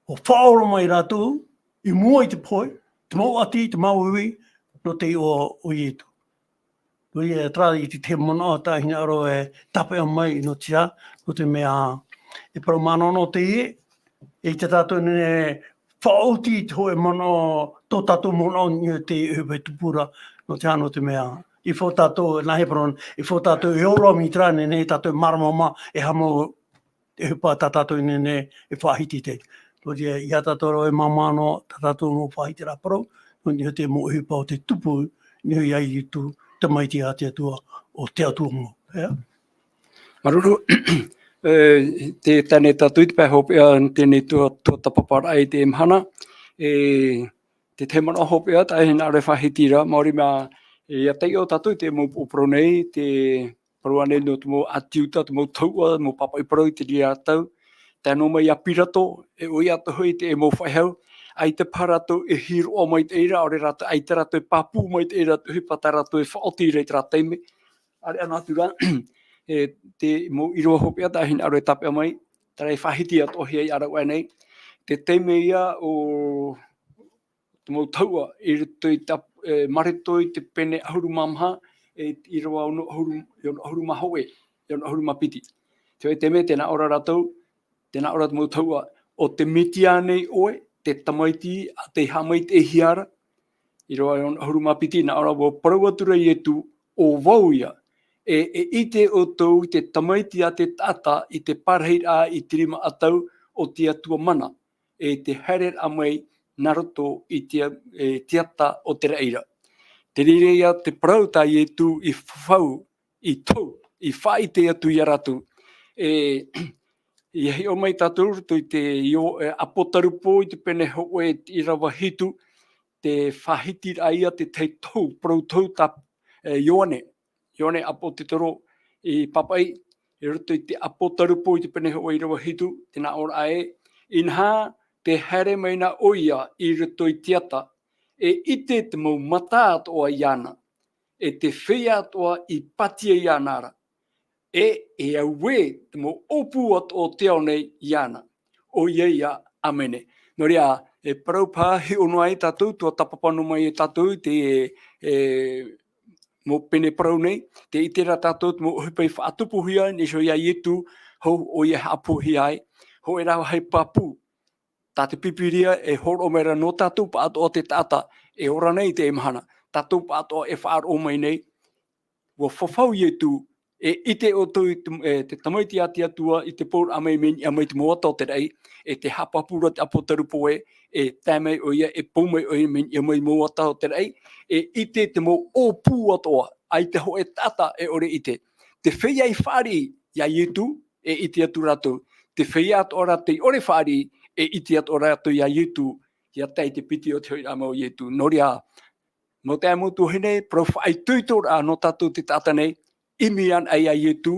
ʻO faʻaora mai rātou, i mua i te pohe, te mau ʻati, te māuiui, nō te iʻoa o Ietu. Nō reira, terā i te, te manaʻo tā hinaʻaro e tāpeʻa mai nō te aha, nō te mea, e parau manaʻo nō teie, e te tātou nei, faʻaoti i te hōʻē manaʻo, tō tātou manaʻo i te ʻohipa e tupu ra, nō te aha, nō te mea, i fō tātou, nā hea parau, i fō tātou e ora mai terā, nehenehe tātou e māramarama, e aha mau te ʻohipa tā tātou i nehenehe e faʻahiti te. Nō reira, ʻeiaha tātou rave māmā noa, tā tātou mau faʻahitiraʻa parau, nō niʻa i te mau ʻohipa o te tupu, niʻa ia Ietu, tamaiti a te Atua, ʻo te Atua mau. Ea? Māuruuru, e, tē tae nei tātou i te pae hopeʻa, teie nei tuatāpaparaʻa i teie mahana, e, te tahi manaʻo hopeʻa, tā hinaʻaro e faʻahiti ra, maori mea, e, ʻia taiʻo tātou i te mau upoʻo parau nei, te parau ānei nō te mau ʻĀti Iuta, te mau tauʻa, te mau pāpaʻi parau i te reira tau. Tae noa mai ia Pirato, e ʻoia atoʻa hoʻi te mau faʻehau, ʻaita paha rātou e hīroʻa maitaʻi ra, ʻaore rātou, ʻaita rātou e pāpū maitaʻi ra, te ʻohipa tā rātou e faʻaoti ra i terā taime. ʻĀreʻa noa atu ra, e, te mau ʻīrava hopeʻa tā hinaʻaro e tāpeʻa mai, terā e faʻahiti atoʻa hia ia rāua nei. Te taime ia ʻo te mau tauʻa, i roto i te ap-, e, Mareko i te pene ʻahuru mā maha, e, ʻīrava ono ʻahuru, e ono ʻahuru mā hōʻē, e ono ʻahuru mā piti. Te vai te mea, tē nā ʻō ra rātou, tē nā ʻō ra te mau tauʻa, ʻo te Metia ānei ʻoe, te Tamaiti a tei haʻamaitaʻihia ra? ʻĪrava ono ʻahuru mā piti, nā ʻō ra, ʻua parau atu ra Ietu, ʻo vau ïa, e, e ʻite ʻoutou i te Tamaiti a te taʻata i te parahiraʻa i te rima ʻatau o te Atua mana, e te haereraʻa mai nā roto i te, e, te ata o te raʻi ra. Te reira ïa te parau tā Ietu i fafau, i tou, i faʻaʻite atu ia rātou. E, ʻia hiʻo mai tātou roto i te Io-, e, Apotarupo i te pene hōʻē, te ʻīrava hitu, te faʻahitiraʻa ïa te tahi tohu, parau tohu tā, e, Ioane. Ioane ʻApotetoro i pāpaʻi, i roto i te Apotarupo i te pene hōʻē ʻīrava hitu, tē nā ʻō ra ē, inaha, tē haere mai na ʻoia i roto i te ata, e ʻite te mau mata atoʻa iāna, e te feiā atoʻa i pātia iāna ra, e, e auē te mau ʻōpū atoʻa o te ao nei iāna. ʻOia ïa, ʻāmene. Nō reira, e parau paha, hiʻo noa ai tātou, tuatāpapa noa mai e tātou i te, e, mau pene parau nei, tē ʻite ra tātou te mau ʻohipa i faʻatupuhia, nā niʻa iho ia Ietu, hou, ʻoia e haʻapohia ai, hōʻē rā vāhi pāpū. Tā te Pīpīria e hōroʻa mai ra nō tātou pāʻatoʻa te taʻata e ora nei i teie mahana, tātou pāʻatoʻa e faʻaroʻo mai nei, ʻua fafau Ietu, e ʻite ʻoutou i te, e, te Tamaiti a te Atua i te pouraʻa mai, mea niʻa mai te mau ata o te raʻi, e tē haʻapāpū ra te Apotarupo ē, e tae mai ʻoia, e pou mai ʻoia, mea niʻa mai mau ata o te raʻi, e ʻite te mau ʻōpū atoʻa, ʻaita hōʻē taʻata e ʻore ʻite. Te feiā i fāriʻi ia Ietu, e ʻite atu rātou. Te feiā atoʻa rā tei ʻore fāriʻi, e ʻite atoʻa rātou ia Ietu, ʻia tae i te piti o te hoʻiraʻa mai o Ietu. Nō reira, mau taeaʻe, mau tuahine, parau faʻaitoitoraʻa nō tātou te taʻata nei, ʻimi anaʻe ia Ietu,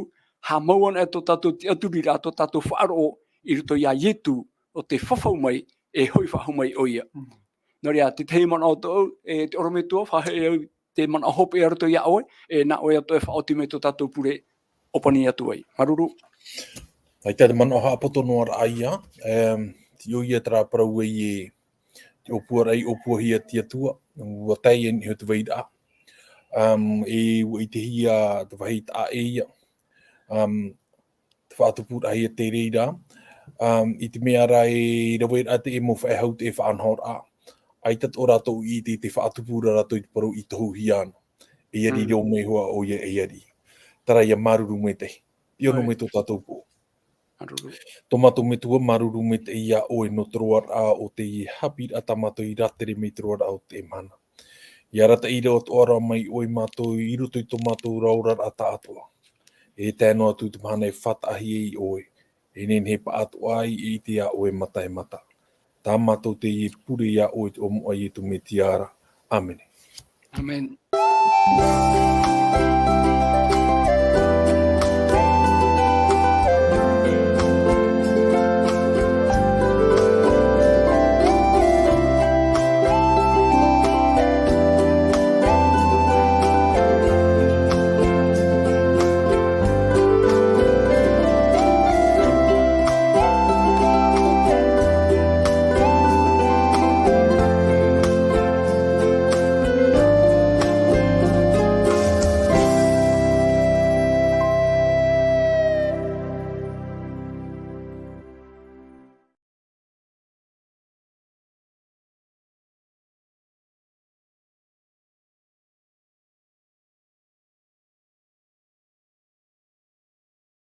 haʻamau anaʻe tō tātou tiʻaturiraʻa, tō tātou faʻaroʻo i roto ia Ietu, ʻo tē fafau mai, e hoʻi faʻahou mai ʻoia. Mm. Nō reira, te tahi manaʻo tōʻu, e te ʻorometua, faʻahoʻi au te manaʻo hopeʻa i roto ia ʻoe, e nā ʻoe atoʻa e faʻaoti mai tō tātou pure, ʻōpani atu ai. Māuruuru. ʻAita te manaʻo haʻapoto noa raʻa ia, um, te ʻoia terā parau e, te ʻōpuaraʻa i ʻōpuahia te Atua, ʻua tae i niʻa iho te vairaʻa. Um, e ʻua ʻitehia te vāhi taʻa ʻē ia. Um, te faʻatupuraʻahia te reira. Um, i te mea ra e rave raʻa te mau faʻehau te faʻanahoraʻa. ʻAita tō rātou i te, te faʻatupu ra rātou i te parau i tohuhia ana. E ariʻi rō mai hoʻi ʻoia e ariʻi. Terā ia māuruuru maitaʻi. Pio noa mai tō tātou pō. Māuruuru. Tō mātou Metua, māuruuru maitaʻi ia ʻoe nō te roaraʻa o teie haʻapiʻiraʻa tā mātou i rātere mai te roaraʻa o te mahana. ʻIa arataʻi roa atoʻa ra mai ʻoe mātou i roto i tō mātou ra oraraʻa tāʻatoʻa. E tae noa atu te mahana e faʻataʻahia ai ʻoe. E nehenehe pāʻatoʻa ai e ʻite ia ʻoe mata e mata. Tā mātou teie pure ia ʻoe i te iʻoa o Iesu Mesia ra. ʻĀmene. ʻĀmene.